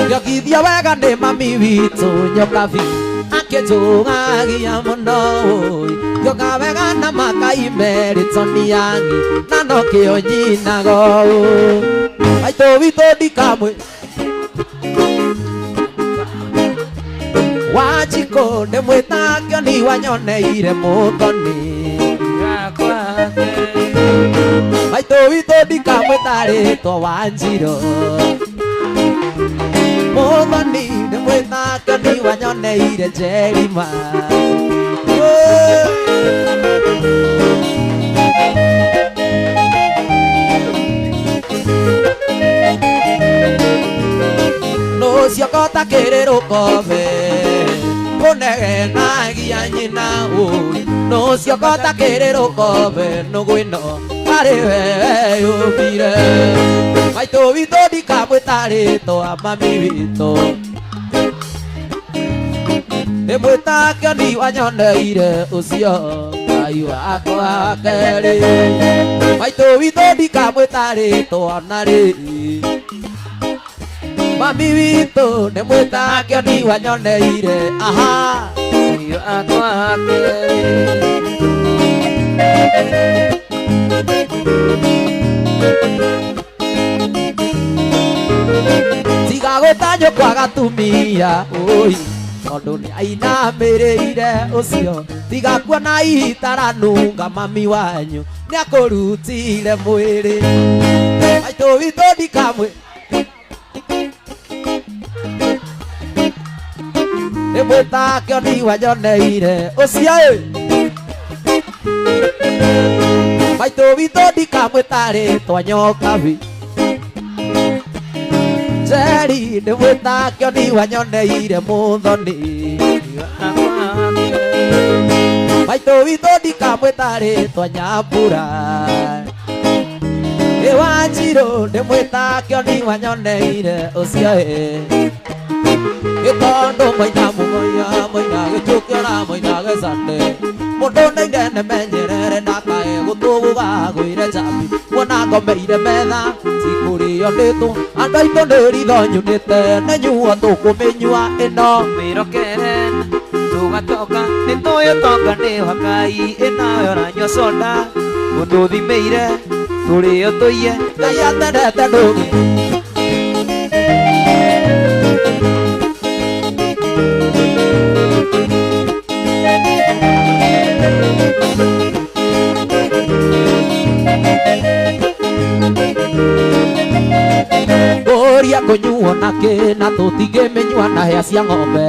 Ngĩongithia wega nĩ mami witũ nyokabi akĩnjũgagia mũno oi, ngĩonga wega na makai merĩ Tony yangi na nokĩo nyinago ũ. Maitũ witũ ndikamwĩ Wanjikũ ndĩmwĩta kĩoni wanyoneire mũthoni. Maitũ witũ ndikamwĩta rĩtwa Wanjirũ, mũthoni ndĩmwĩta kĩoni wanyoneire Njerima. Nũciokota kĩrĩ rũkombe kũnegenagia nyina ũi, nũciokota kĩrĩ rũkombe nũgũ ĩno arĩ we yũmbire. Maitũ witũ ndikamwĩta rĩtwa mami witũ, ndĩmwĩta kĩoni wanyoneire ũcio Ngai wakwa wa kerĩ. Maitũ witũ ndikamwĩta rĩtwa na rĩ, mami witũ ndĩmwĩta kĩoni wanyoneire aha. Tiga gũtanyũkwa gatumia oi, tondũ nĩ ainamĩrĩire ũcio. Tiga kuona itaranunga mami wanyu nĩ akũrutire mwĩrĩ. Maitũ witũ ndikamwĩ ndĩmwĩta kĩoni wanyoneire ũcio ĩ. Maitũ witũ ndikamwĩta rĩtwa nyokabi, Njeri ndĩmwĩta kĩoni wanyoneire mũthoni. Maitũ witũ ndikamwĩta rĩtwa Nyambura, ĩ Wanjirũ ndĩmwĩta kĩoni wanyoneire ũcio ĩ. Gĩtondo moina mũgoya moina gĩchũkĩra moina gĩcande, mũndũ nĩinde nĩmenyerere ndakae gũtũgũga gwĩre njambi. Kuona ngomeire metha cikũrĩo ndĩtũ, andũ aitũ nĩ ritho nyunĩte nĩ nyuo tũkũmĩnyua ĩno. Mĩrokere tũgatoka nĩ tũĩ ũtonga nĩ wa Ngai ĩnayo ũranyua soda mũtũthimĩire tũrĩo tũiye. Ngai atendete ndũgĩ. njũkĩ na tũtingĩmĩnyua na hĩa cia ng'ombe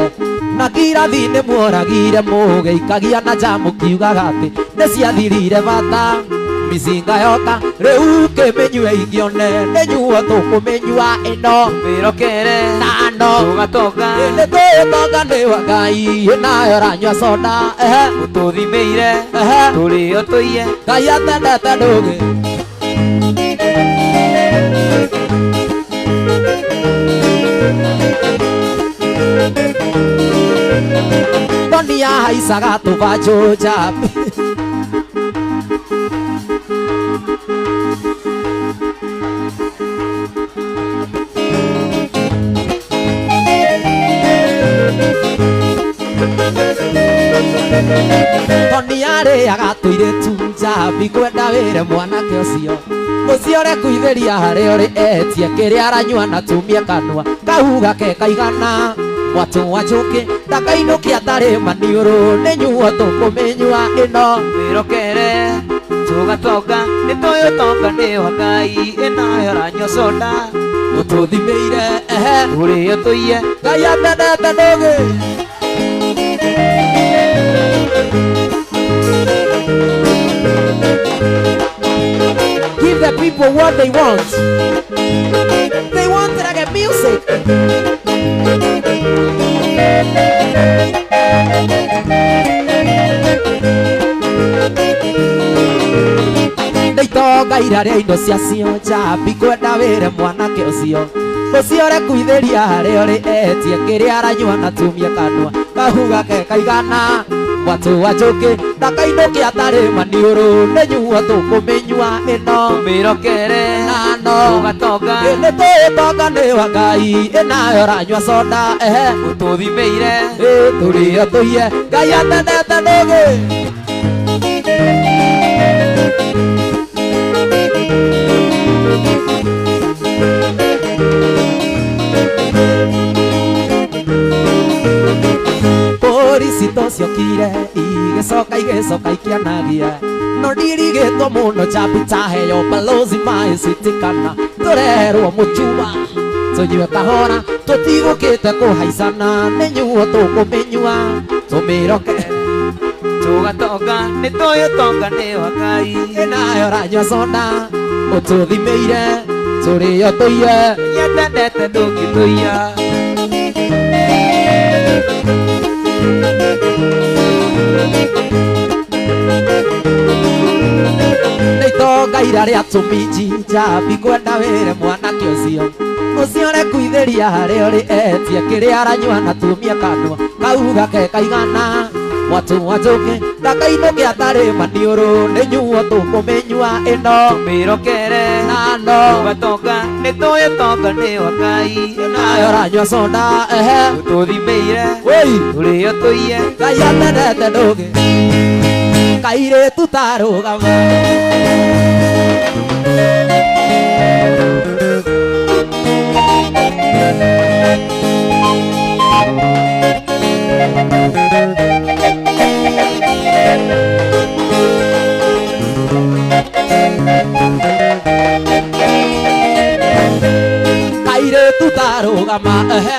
na kirathi nĩ muoragire mũgĩikagia na nja mũkiugaga atĩ nĩ ciathirire bata micinga yoka rĩu kĩmĩnyue ingĩone nĩ nyuo tũkũmĩnyua ĩno Mĩrokere nano tũgatonga nĩ tũtonga nĩ wa Ngai ĩnayo ranyua soda ehe ũtũthimĩire ehe tũrĩo tũiye Ngai atendete ndũgĩ Tonia haicaga tũbanjũ njambi Tonia arĩaga tũirĩtu njambi kwenda wĩre mwanake ũcio ũcio ũrekuithĩria harĩa ũrĩ etie kĩrĩa aranyua na tumie kanua kau gake kaigana mwatũ wa njũkĩ ndakainũkia atarĩ maniũrũ nĩ nyuo tũkũmĩnyua ĩno Mĩrokere tũgatonga nĩ tũĩ ũtonga nĩ wa Ngai ĩnayo ranyua soda ũtũthimĩire ehe tũrĩo tũiye Ngai atendete ndũgĩ Give the people what they want. They want reggae music. Nĩ itonga ira rĩa indo ciacio njambi kwenda wĩre mwanake ũcio ũcio ũrekuithĩria harĩa ũrĩ etie kĩrĩa aranyua na tumie kanua kau gake kaigana mwatũ wa njũkĩ ndakainũke atarĩ maniũrũ nĩ nyuo tũkũmĩnyua ĩno Mĩrokere nano tũgatonga nĩ tũtonga nĩ wa Ngai ĩnayo ranyua soda ehe ũtũthimĩire tũrĩo tũiye Ngai atendete ndũgĩ Polisi tociokire igĩcoka igĩcoka ikĩanagia no ndirigĩtwo mũno njambi taheo balozi maĩcitikana tũreherwo mũchuma tũnyue kahora tũtigũkĩte kũhaicana nĩ nyuo tũkũmĩnyua tũmĩroke tũgatonga nĩ tũĩ ũtonga nĩ wa Ngai ĩnayo ranyua soda ũtũthimĩire tũrĩo tũiye Ngai atendete ndũngĩtũiya nĩ itonga ira rĩa tũminji njambi kwenda wĩre mwanake ũcio ũcio ũrekuithĩria harĩa ũrĩ etie kĩrĩa aranyua na tumie kanua kau gake kaigana mwatũ wa njũkĩ ndakainũke atarĩ maniũrũ nĩ nyuo tũkũmĩnyua ĩno Mĩrokere nano tũgatonga nĩ tũĩ ũtonga nĩ wa Ngai ĩnayo ranyua soda ehe ũtũthimĩire wĩi tũrĩo tũiye Ngai atendete ndũgĩ kairĩtu tarũgama Kairĩtu tarũgama ehe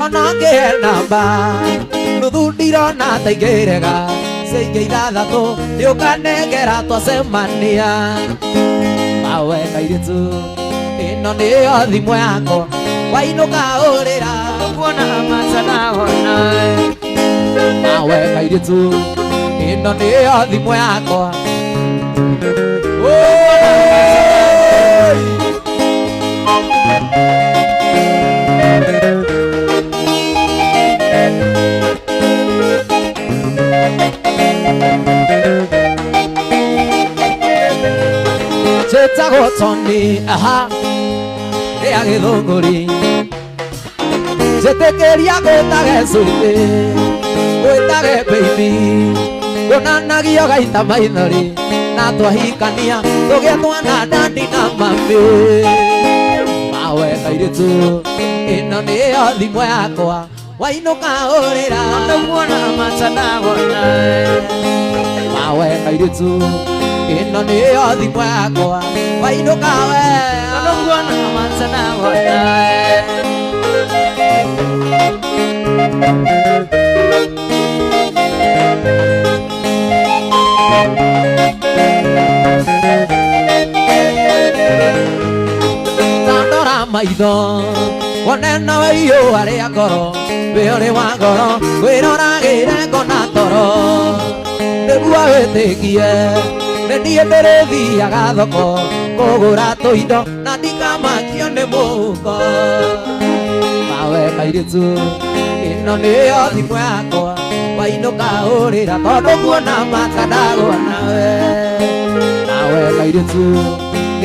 ona ngĩhe namba nuthu ndirona ta ingĩrega cia ingĩ ithathatũ nĩũkanengera twacemania mawe kairĩtu ĩno nĩyo thimũ yakwa wainũka ũrĩra Kuona matanawona mawe kairĩtu ĩno nĩyo thimũ yakwa Oi! Njĩtagwo Tony aha rĩa gĩthũngũri njĩtĩkĩria ngwĩtage sweetie ngwĩtage baby kuonanagio gaita maithori na twahikania tũgĩe twana dadi na mami mawe kairĩtu ĩno nĩyo thimũ yakwa wainũka ũrĩra Kuona matanawona mawe kairĩtu Ĩno nĩyo thimũ yakwa wainũka we Tondũ nguona mansana wona. Tandora maitho wone nawe iũa rĩa ngoro wĩ ũrĩ wa ngoro wĩroragĩre ngona toro nĩguo wĩtĩkie nĩ niĩ ndĩrĩthiaga thoko kũgũra tũindo na ndikamakio nĩ mũhuko mawe kairĩtu ĩno nĩyo thimũ yakwa wainũka hũrĩra tondũ nguona matandagwo nawe nawe kairĩtu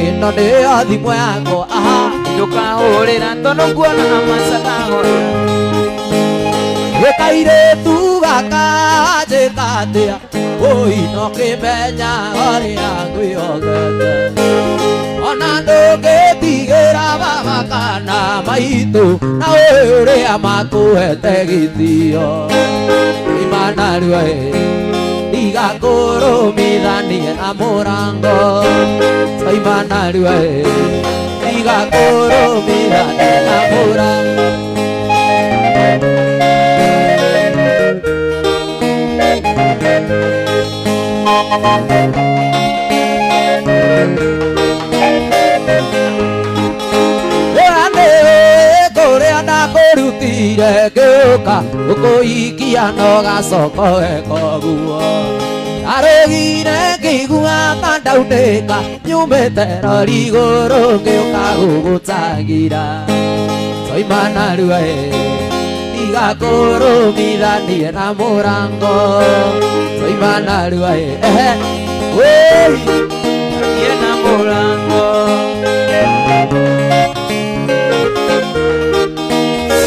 ĩno nĩyo thimũ yakwa aha. Ndũkahũrĩra tondũ nguona mansana wona. Kairĩtu gaka njĩka atĩa ũi no kĩmenya ũrĩa ngwĩhokete ona ndũngĩtigĩra baba kana maitũ na ũĩ ũrĩa makũhete gĩtĩo imana rĩu ndigakũrũmithanie na mũrango imana rĩu ndigakũrũmithanie na mũrango. Kũrĩa ndakũrutire ngĩũka gũkũikia no gacoka weka ũguo ndarũgire ngĩigua ta ndaunĩka nyumĩte rori igũrũ ngĩũka gũgũtangira toima narua ndigakũrũmithanie na mũrango toima narua ehe wĩi Niĩ na mũrango.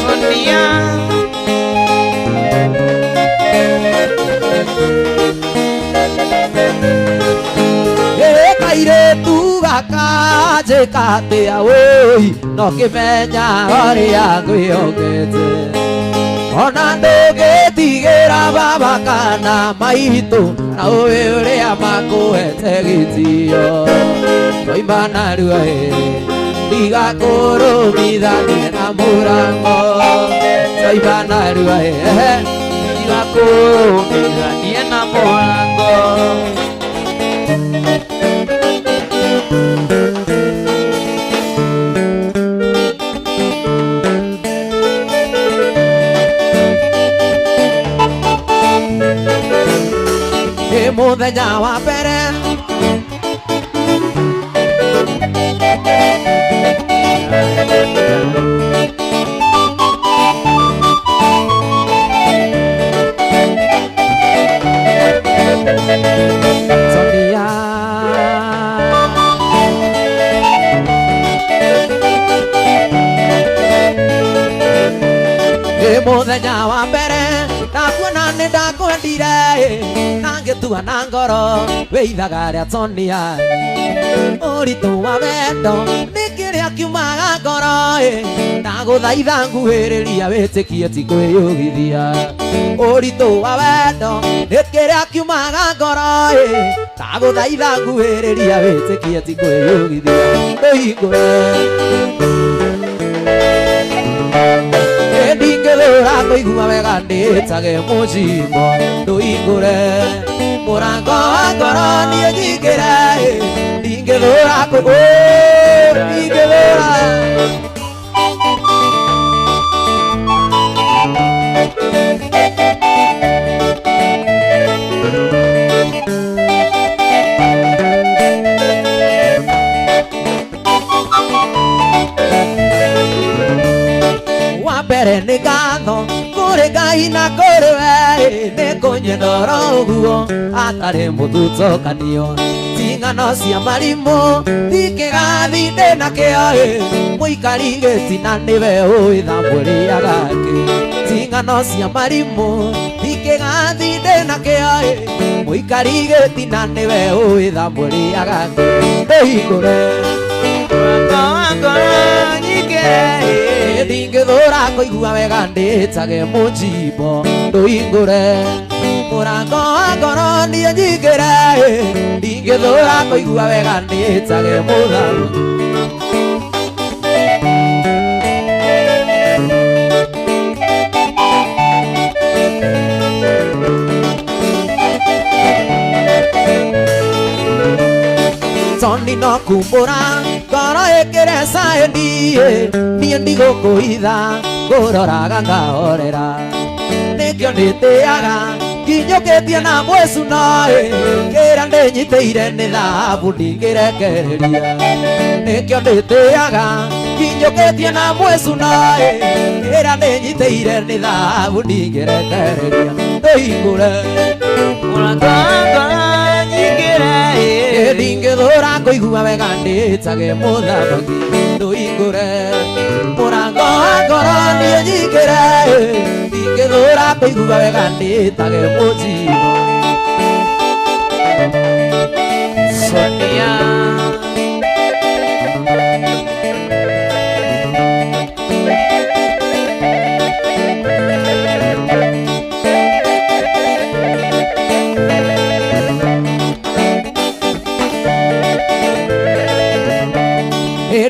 Sonia. Kairĩtu gaka njĩka atĩa wũi no kĩmenya ũrĩa ngwĩhokete ona ndũngĩtigĩra baba kana maitũ na ũĩ ũrĩa makũhete gĩtĩo toima narua ndigakũrũmithanie na mũrango toima narua Ndigakũrũmithanie na mũrango. Nĩ mũthenya wa mbere Sonia. Nĩ mũthenya wa mbere ndakuona nĩ ndakwendire na ngĩtua na ngoro wĩ ithaga rĩa Sonia ũritũ wa wendo nĩ kĩrĩa kiumaga ngoro ndagũthaitha nguhĩrĩria wĩtĩkie ti kwĩyũgithia ũritũ wa wendo nĩ kĩrĩa kiumaga ngoro ndagũthaitha nguhĩrĩria wĩtĩkie ti kwĩyũgithia ndũhingũre ndingĩthũra kũigua wega ndĩtage mũcimbo ndũhingũre mũrango wa ngoro niĩ nyingĩre ndingĩthũra ndingĩthũra. Wa mbere nĩ ngatho kũrĩ Ngai na kũrĩ we nĩ kũnyenda oro ũguo atarĩ mũthutũkanio ti ng'ano cia marimũ ti kĩgathi ndĩ nakĩo mũikari gĩtina nĩwe ũĩ thambo rĩaga kĩ ti ng'ano cia marimũ ti kĩgathi ndĩ nakĩo mũikari gĩtina nĩwe ũĩ thambo rĩaga kĩ ndũhingũre Mũrango wa ngoro nyingĩre. Ndingĩthũra kũigua wega ndĩtage mũjimbo ndũhingũre Mũrango wa ngoro niĩ nyingĩre ndingĩthũra kũigua wega ndĩtage mũthamaki. Toni no kumbũra ngoro ĩkĩre caĩni niĩ ndigũkũhitha ngũroraga ngahorera nĩkĩo ndĩtĩaga nginyũkĩtie na mwĩcuno kĩrĩa ndĩnyitĩire nĩ thahabu ndingĩrekereria nĩkĩo ndĩtĩaga nginyũkĩtie na mwĩcuno kĩrĩa ndĩnyitĩire nĩ thahabu ndingĩrekereria ndũhingũre Mũrango wa ngoro nyingĩre ndingĩthũra kũigua wega ndĩtage mũthamaki ndũhingũre mũrango wa ngoro niĩ nyingĩre ndingĩthũra kũigua wega ndĩtage mũjimbo. Sonia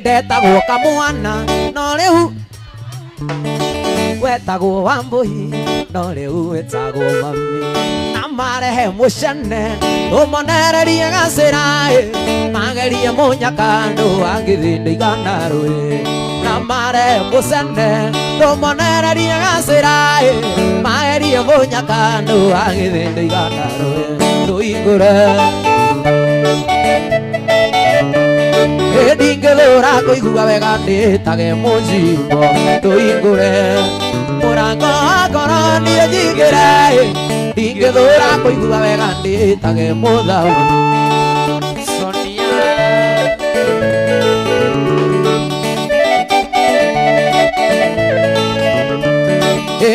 Ndetagwo kamwana no rĩu wetagwo Wambũi no rĩu wĩtagwo mami na marehe mũcene ũmonererie gacĩra magerie mũnyaka andũ angĩthĩ ndĩigana rũĩ na marehe mũcene ũmonererie gacĩra magerie mũnyaka andũ angĩthĩ ndĩigana rũĩ ndũhingũre ndingĩthũra kũigua wega ndĩtage mũjimbo ndũhingũre mũrango wa ngoro niĩ nyingĩre ndingĩthũra kũigua wega ndĩtage mũthamaki. Sonia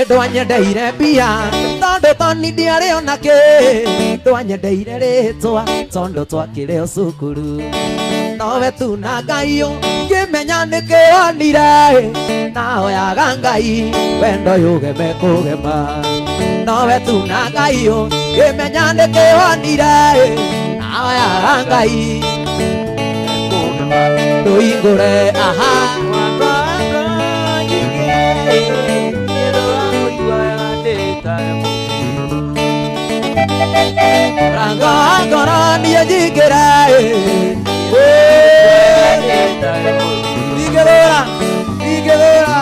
Ndwanyendeire mbia tondũ toni ndiarĩ ona kĩ ndwanyendeire rĩtwa tondũ twakĩrĩ o cukuru nowe tu na Ngai ngĩmenya nĩkĩonire nahoyaga Ngai wendo yũgeme kũgema nowe tu na Ngai ngĩmenya nĩkĩonire nahoyaga Ngai ndũhingũre aha Mũrango wa ngoro nyingĩre ndingĩthũra kũigua wega ndĩtage mũjimbo. Mũrango wa ngoro niĩ nyingĩre Ndĩtage mũjimbo. ndingĩthũra ndingĩthũra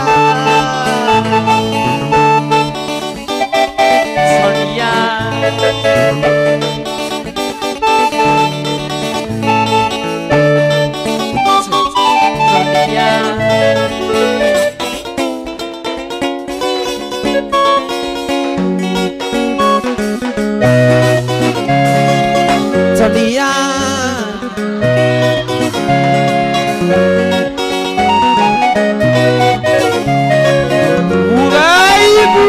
Sonia Sonia Sonia Ugaibu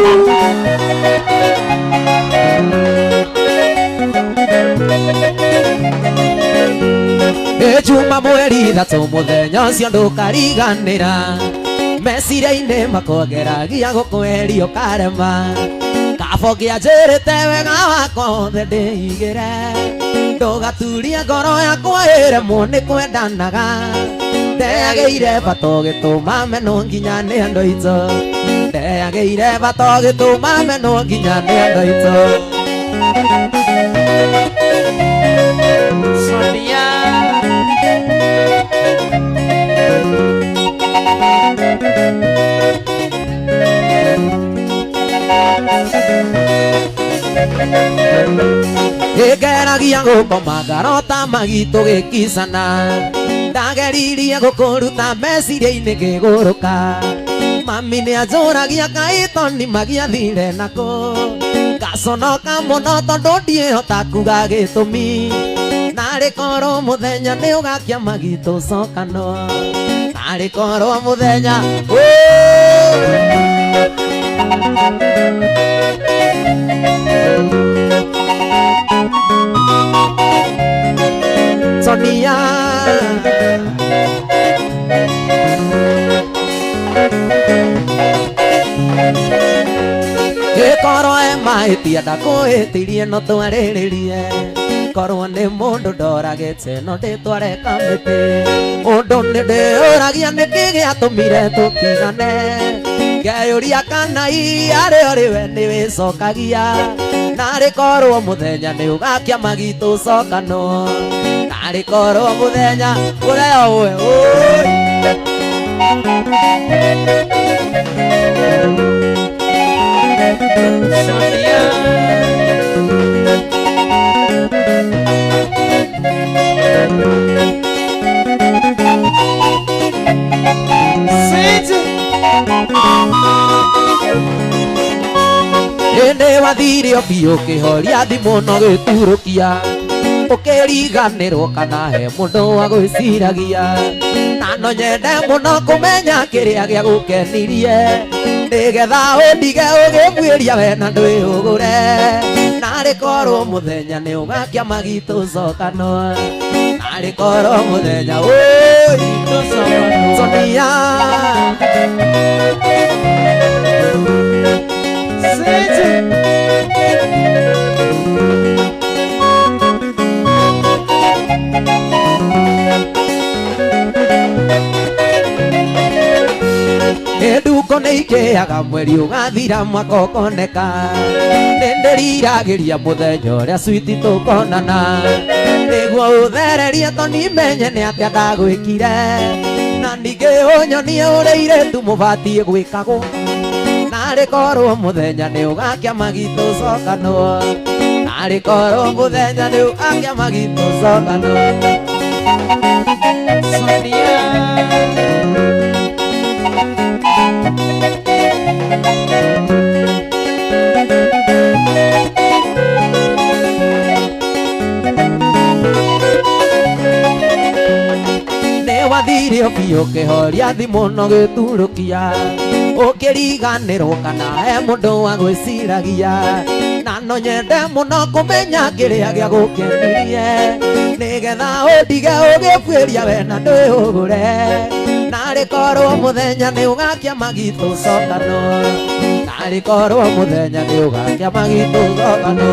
Juma mweri ithatũ mũthenya ũcio ndũkariganĩra meciria-inĩ makwageragia gũkweheria ũkarema kabo ngĩanjĩrĩte wega wakwa wothe ndĩigĩre ndũgaturie ngoro yakwa ĩremwo nĩ kwendanaga ndeyagĩire bata ũgĩtũma menwo nginya nĩ andũ aitũ ndeyagĩire bata ũgĩtũma menwo nginya nĩ andũ aitũ. Sonia Ngeragia gũkoma ngarota magitũ gĩkicana ndageririe gũkũruta meciria-inĩ ngĩgũrũka mami nĩanjũragia kaĩ toni magiathire nakũ ngaconoka mũno tondũ ndiĩhota kuga gĩtũmi narĩ korwo mũthenya nĩũgakia magitũ cokano narĩ korwo mũthenya Sonia Ĩkorwo ema Kũhĩtia ndakũhĩtirie no twarĩrĩrie korwo nĩ mũndũ ndoragĩte no ndĩtware kamĩtĩ ũndũ nĩ ndĩũragia nĩkĩ gĩatũmire tũtigane ngeyũria kana arĩ ũrĩ we nĩ wĩcokagia narĩ korwo mũthenya nĩ ũgakia magitũ cokanwo narĩ korwo mũthenya ũrĩa ũwe ũĩ. Sonia. Sente. Ĩndĩ wathire o biũ ũkĩhoria thimũ no gĩturũkia ũkĩriganĩrwo kana he mũndũ wa gwĩciragia na no nyende mũno kũmenya kĩrĩa gĩagũkenirie nĩgetha ũndige ũgĩbuĩria we na ndwĩhũgũre narĩ korwo mũthenya nĩ ũgakia magitũ cokanwo narĩ korwo mũthenya ũĩ Sonia. Sente. Nduko nĩ ikĩaga mweri ũgathira mwaka ũkoneka nĩ ndĩriragĩria mũthenya ũrĩa switi tũkonana nĩguo ũthererie tonimenye nĩ atĩa ndagwĩkire na ningĩ ũnyonie ũrĩa irĩtu mũbatiĩ gwĩkagwo narĩ korwo mũthenya nĩ ũgakia magitũ cokanwo narĩ korwo mũthenya nĩ ũgakia magitũ cokanwo. Sonia. Wathire o biũ ũkĩhoria thimũ no gĩturũkia ũkĩriganĩrwo kana he mũndũ wa gwĩciragia na no nyende mũno kũmenya kĩrĩa gĩagũkenirie nĩgetha ũndige ũgĩbuĩria we na ndwĩhũgũre narĩ korwo mũthenya nĩ ũgakia magitũ cokanwo narĩ korwo mũthenya nĩ ũgakia magitũ cokanwo.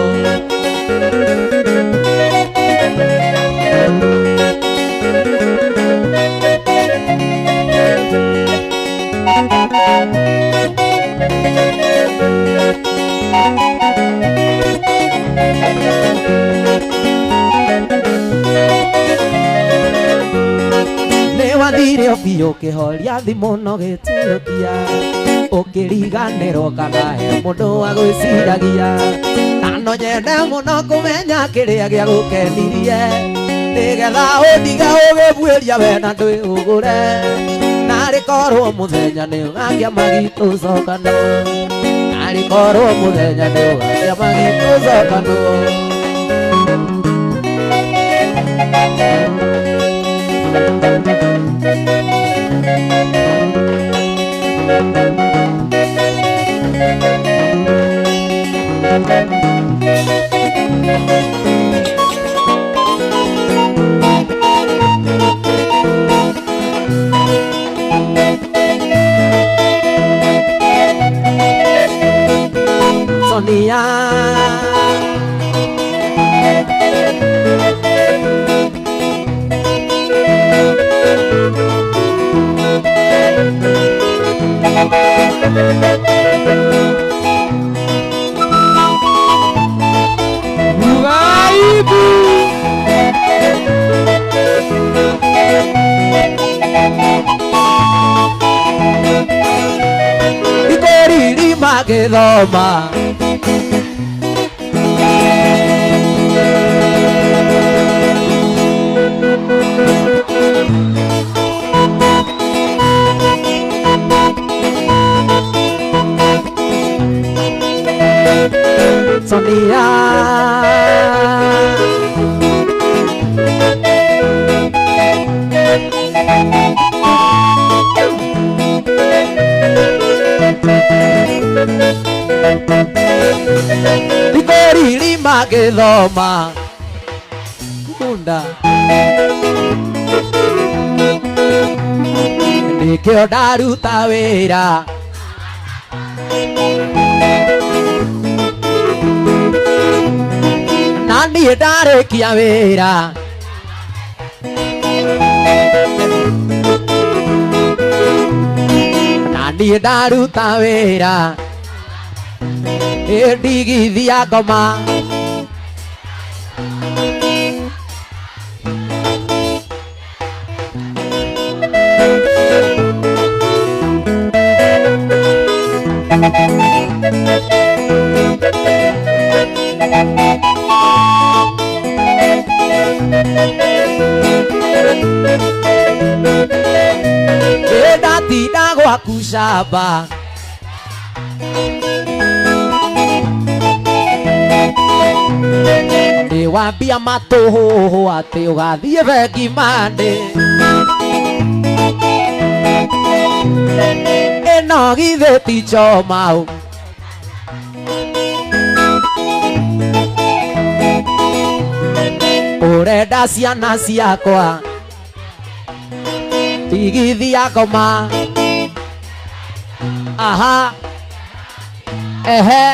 Nĩ wathire o biũ ũkĩhoria thimũ no gĩturũkia ũkĩriganĩrwo kana he mũndũ wa gwĩciragia na no nyende mũno kũmenya kĩrĩa gĩagũkenirie nĩgetha ũndige ũgĩbuĩria we na ndwĩhũgũre narĩ korwo mũthenya nĩ ũgakia magitũ cokanwo narĩ korwo mũthenya nĩ ũgakia magitũ cokanwo. Sonia. Uraibu. Ikoriri magĩthoma Sonia. Ikoriri magĩthoma kunda nĩkĩo ndaruta wĩra niĩ ndarĩkia wĩra na niĩ ndaruta wĩra ndigithia ngoma ndatinda gwaku camba nĩwambia matũhũhũ atĩ ũgathiĩ bengi Monday ĩno githĩ ti choma ũ ũrenda ciana ciakwa tigithia ngoma aha ehe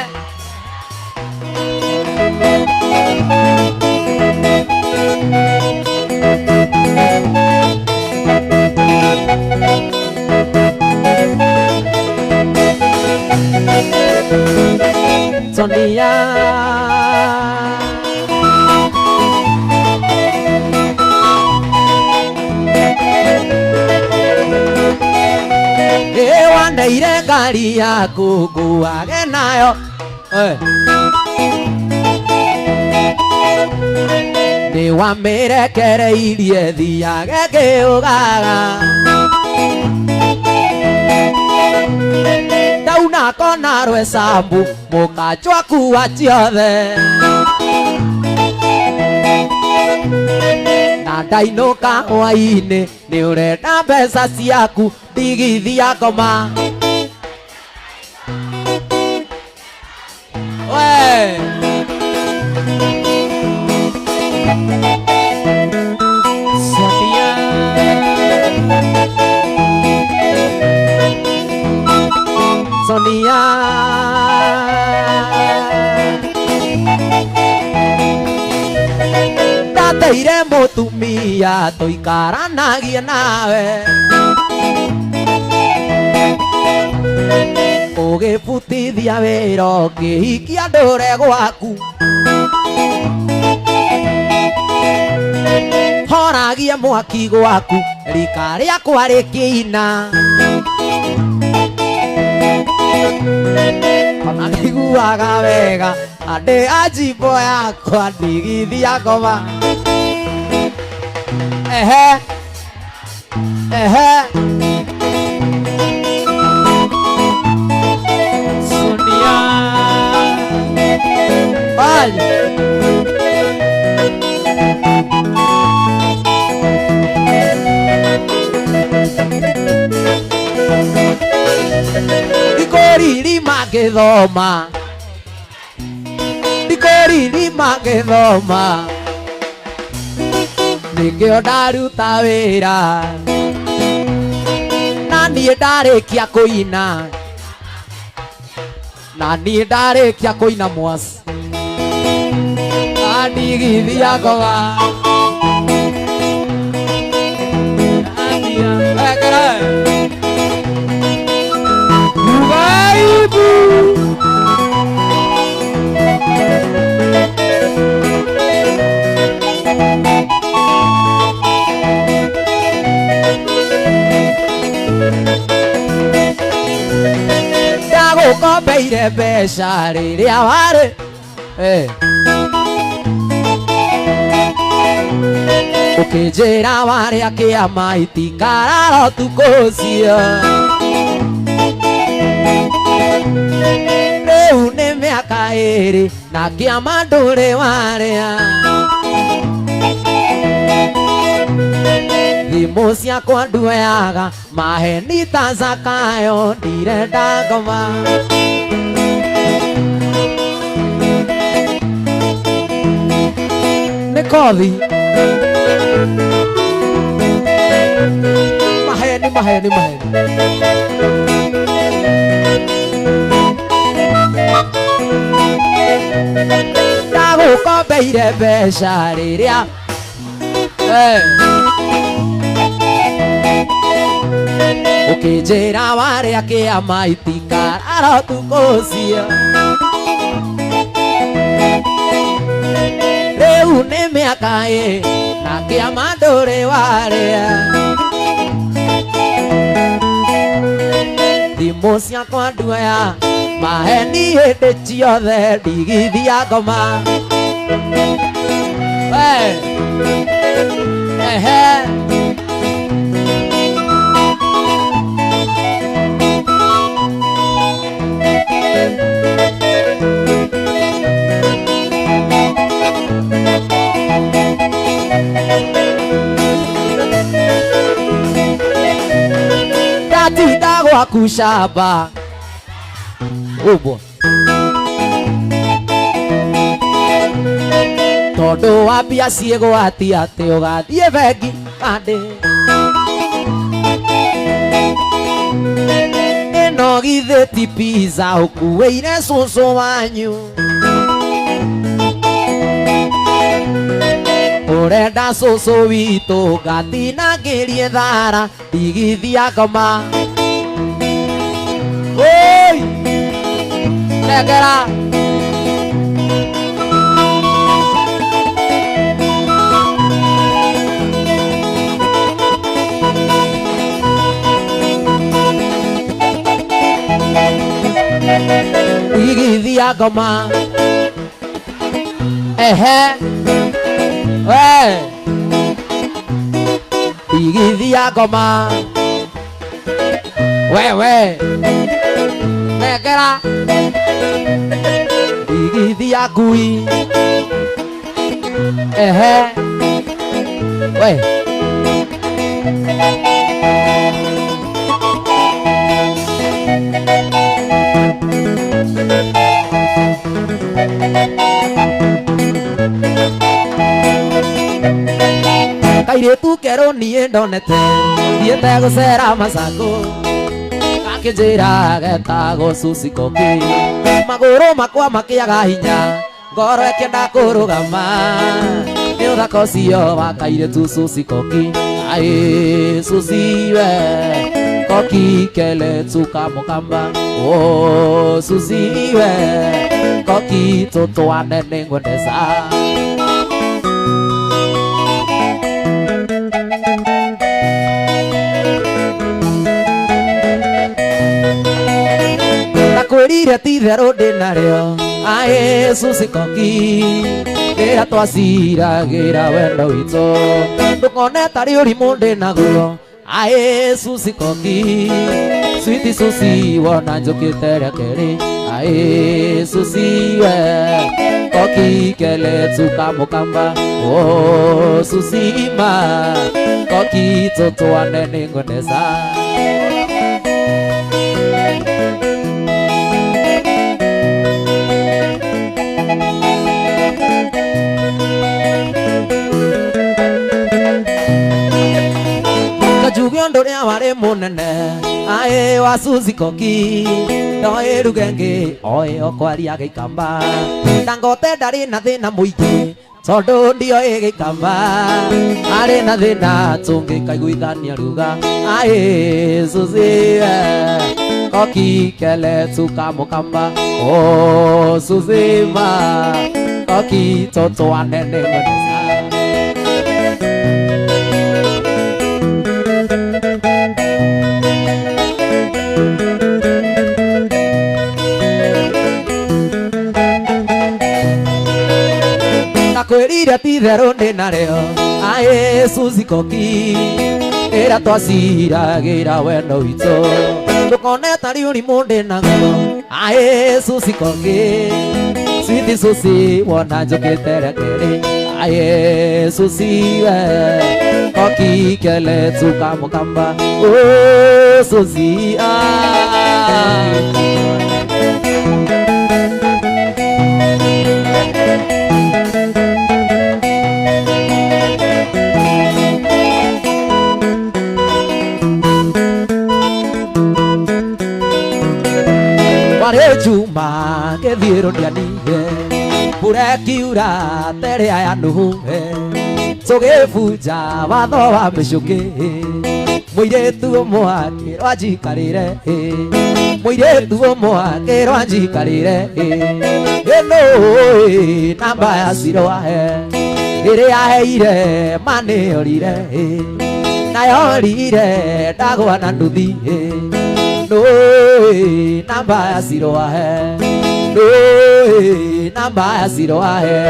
Sonia Ewaneire ngari yaku nguage nayo nĩwamĩrekereirie thiage ngĩũgaga ndauna kona rwesambu mũkanjwa kua ciothe na ndainũka hwainĩ nĩũrenda mbeca ciaku ndigithia ngoma we Sonia Sonia ndateire mũtumia tũikaranagie nawe ũgĩbutithia wĩra ũkĩhikia ndũre gwaku horagia mwaki gwaku rika rĩakwa rĩkĩina ona ndiguaga wega andĩ a njimbo yakwa ndigithia ngoma ehe ehe Sonia Bali Ndikoriri magĩthoma Ndikoriri magĩthoma nĩkĩo ndaruta wĩra na niĩ ndarĩkia kũina na niĩ ndarĩkia kũina mwaci andigithia ngoma Ekere Ugaibu ndagũkombeire mbeca rĩrĩa warĩ ũkĩnjĩra warĩa kĩama itikarara ũtukũ ũcio rĩu nĩ mĩaka ĩrĩ na kĩama ndũrĩ warĩa thimũ ciakwa nduoyaga maheni ta Zakayo ndirenda ngoma nĩ kothi maheni maheni maheni Ndagũkombeire mbeca rĩrĩa ũkĩnjĩra warĩa kĩama itikarara ũtukũ ũcio. Rĩu nĩ mĩaka ĩ na kĩama ndũrĩ warĩa. Thimũ ciakwa nduoya maheni hĩndĩ ciothe ndigithia ngoma. We ehe ndatinda gwaku camba ũguo tondũ wa mbia ciĩgwati atĩ ũgathiĩ bengi bandĩ ĩno githĩ ti pizza ũkuĩire cũcũ wanyu. Ũrenda cũcũ witũ ngatinangĩrie thara ndigithia ngoma. Oi! Nengera! Ndigithia ngoma. Ehe we ndigithia ngoma. Wewe nengera ndigithia ngui. Ehe we kairĩtu kerũ niĩ ndonete thiĩte gũcera Masaku gakĩnjĩra getagwo Susi Koki magũrũ makwa makĩaga hinya ngoro ĩkĩenda kũrũgama nĩ ũthaka ũcio wa kairĩtu Susi Koki. Aĩ Susi we Koki kele tukamũkamba o Susi we Koki tũtwane nĩngwendeza. Ndakwĩrire ti itherũ ndĩnarĩo aĩ Susi Koki rĩrĩa twaciragĩra wendo witũ ndũkone tarĩ ũrimũ ndĩnaguo aĩ Susi Koki switi Susi wona njũkĩte rĩa kerĩ aĩ Susi we Koki kele tukamũkamba o Susi ma Koki tũtwane nĩngwendeza. Kajuge ũndũ ũrĩa warĩ mũnene aĩ wa Susi Koki ndoĩ ruga ĩngĩ oĩ o kwaria Gĩkamba Dangote ndarĩ na thĩna mũingĩ tondũ ndioĩ Gĩkamba arĩ na thĩna tũngĩkaiguithania ruga aĩ Susi we Koki kele tukamũkamba o Susi ma Koki tũtwane nĩngwendeza. Ndakwĩrire ti itherũ ndĩnarĩo aĩ Susi Koki rĩrĩa twaciragĩra wendo witũ ndũkone tarĩ ũrimũ ndĩnaguo aĩ Susi Koki switi Susi wona njũkĩte rĩa kerĩ aĩ Susi we Koki kele tukamũkamba o Susi ah. Warĩ Juma gĩthiĩrwo ndianire Mbura ĩkiura ta ĩrĩa ya Nuhu tũgĩbunja watho wa mĩcũkĩ. Mũirĩtu ũmwe akĩrwo anjikarĩre, mũirĩtu ũmwe akĩrwo anjikarĩre. Ĩno namba ya Ciro ahe ĩrĩa aheire manĩorire, nayorire ndagwa na nduthi. Nũĩ namba ya Ciro ahe, nũĩ namba ya Ciro ahe.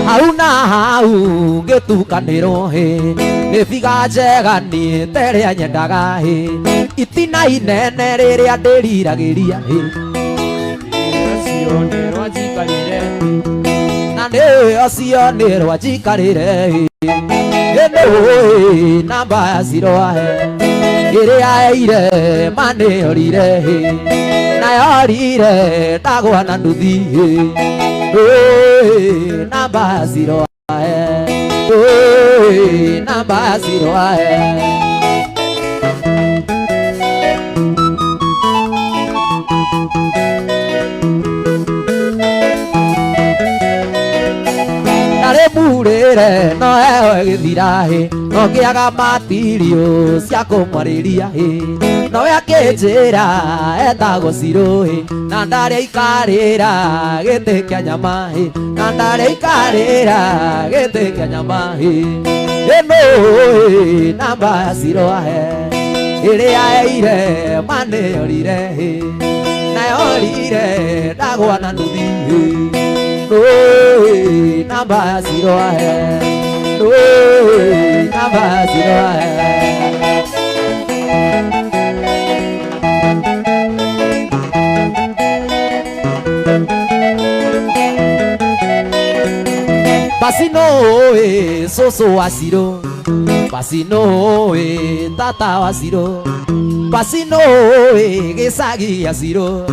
Hau na hau ngĩtukanĩrwo hĩ nĩ biga njega niĩ ta ĩrĩa nyendaga hĩ itina inene rĩrĩa ndĩriragĩria hĩ. Acio nĩ rwanjikarĩre. Na nĩ acio nĩ rwanjikarĩre hĩ. Ĩnũĩ namba ya Ciro ahe ĩrĩa eire manĩorire hĩ, nayorire ndagwa na nduthi hĩ. Nũĩ namba ya Ciro ahe, nũĩ namba ya Ciro ahe. Ndarĩ murĩre no heho ĩgĩthira hĩ, no ngĩaga matirio cia kũmwarĩria hĩ, nowe akĩnjĩra etagwo Ciro hĩ, na ndarĩ aikarĩra gĩtĩ kĩa nyama hĩ, na ndarĩ aikarĩra gĩtĩ kĩa nyama hĩ. Ĩno namba ya Ciro ahe ĩrĩa eire manĩorire hĩ, nayorire ndagwa na nduthi hĩ. Nũĩ namba ya Ciro ahe, nũĩ namba ya Ciro ahe. Basi nũĩ cũcũ wa Ciro, basi nũĩ tata wa Ciro, basi nũĩ gĩcagi ya Ciro,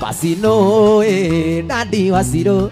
basi nũĩ dadi wa Ciro.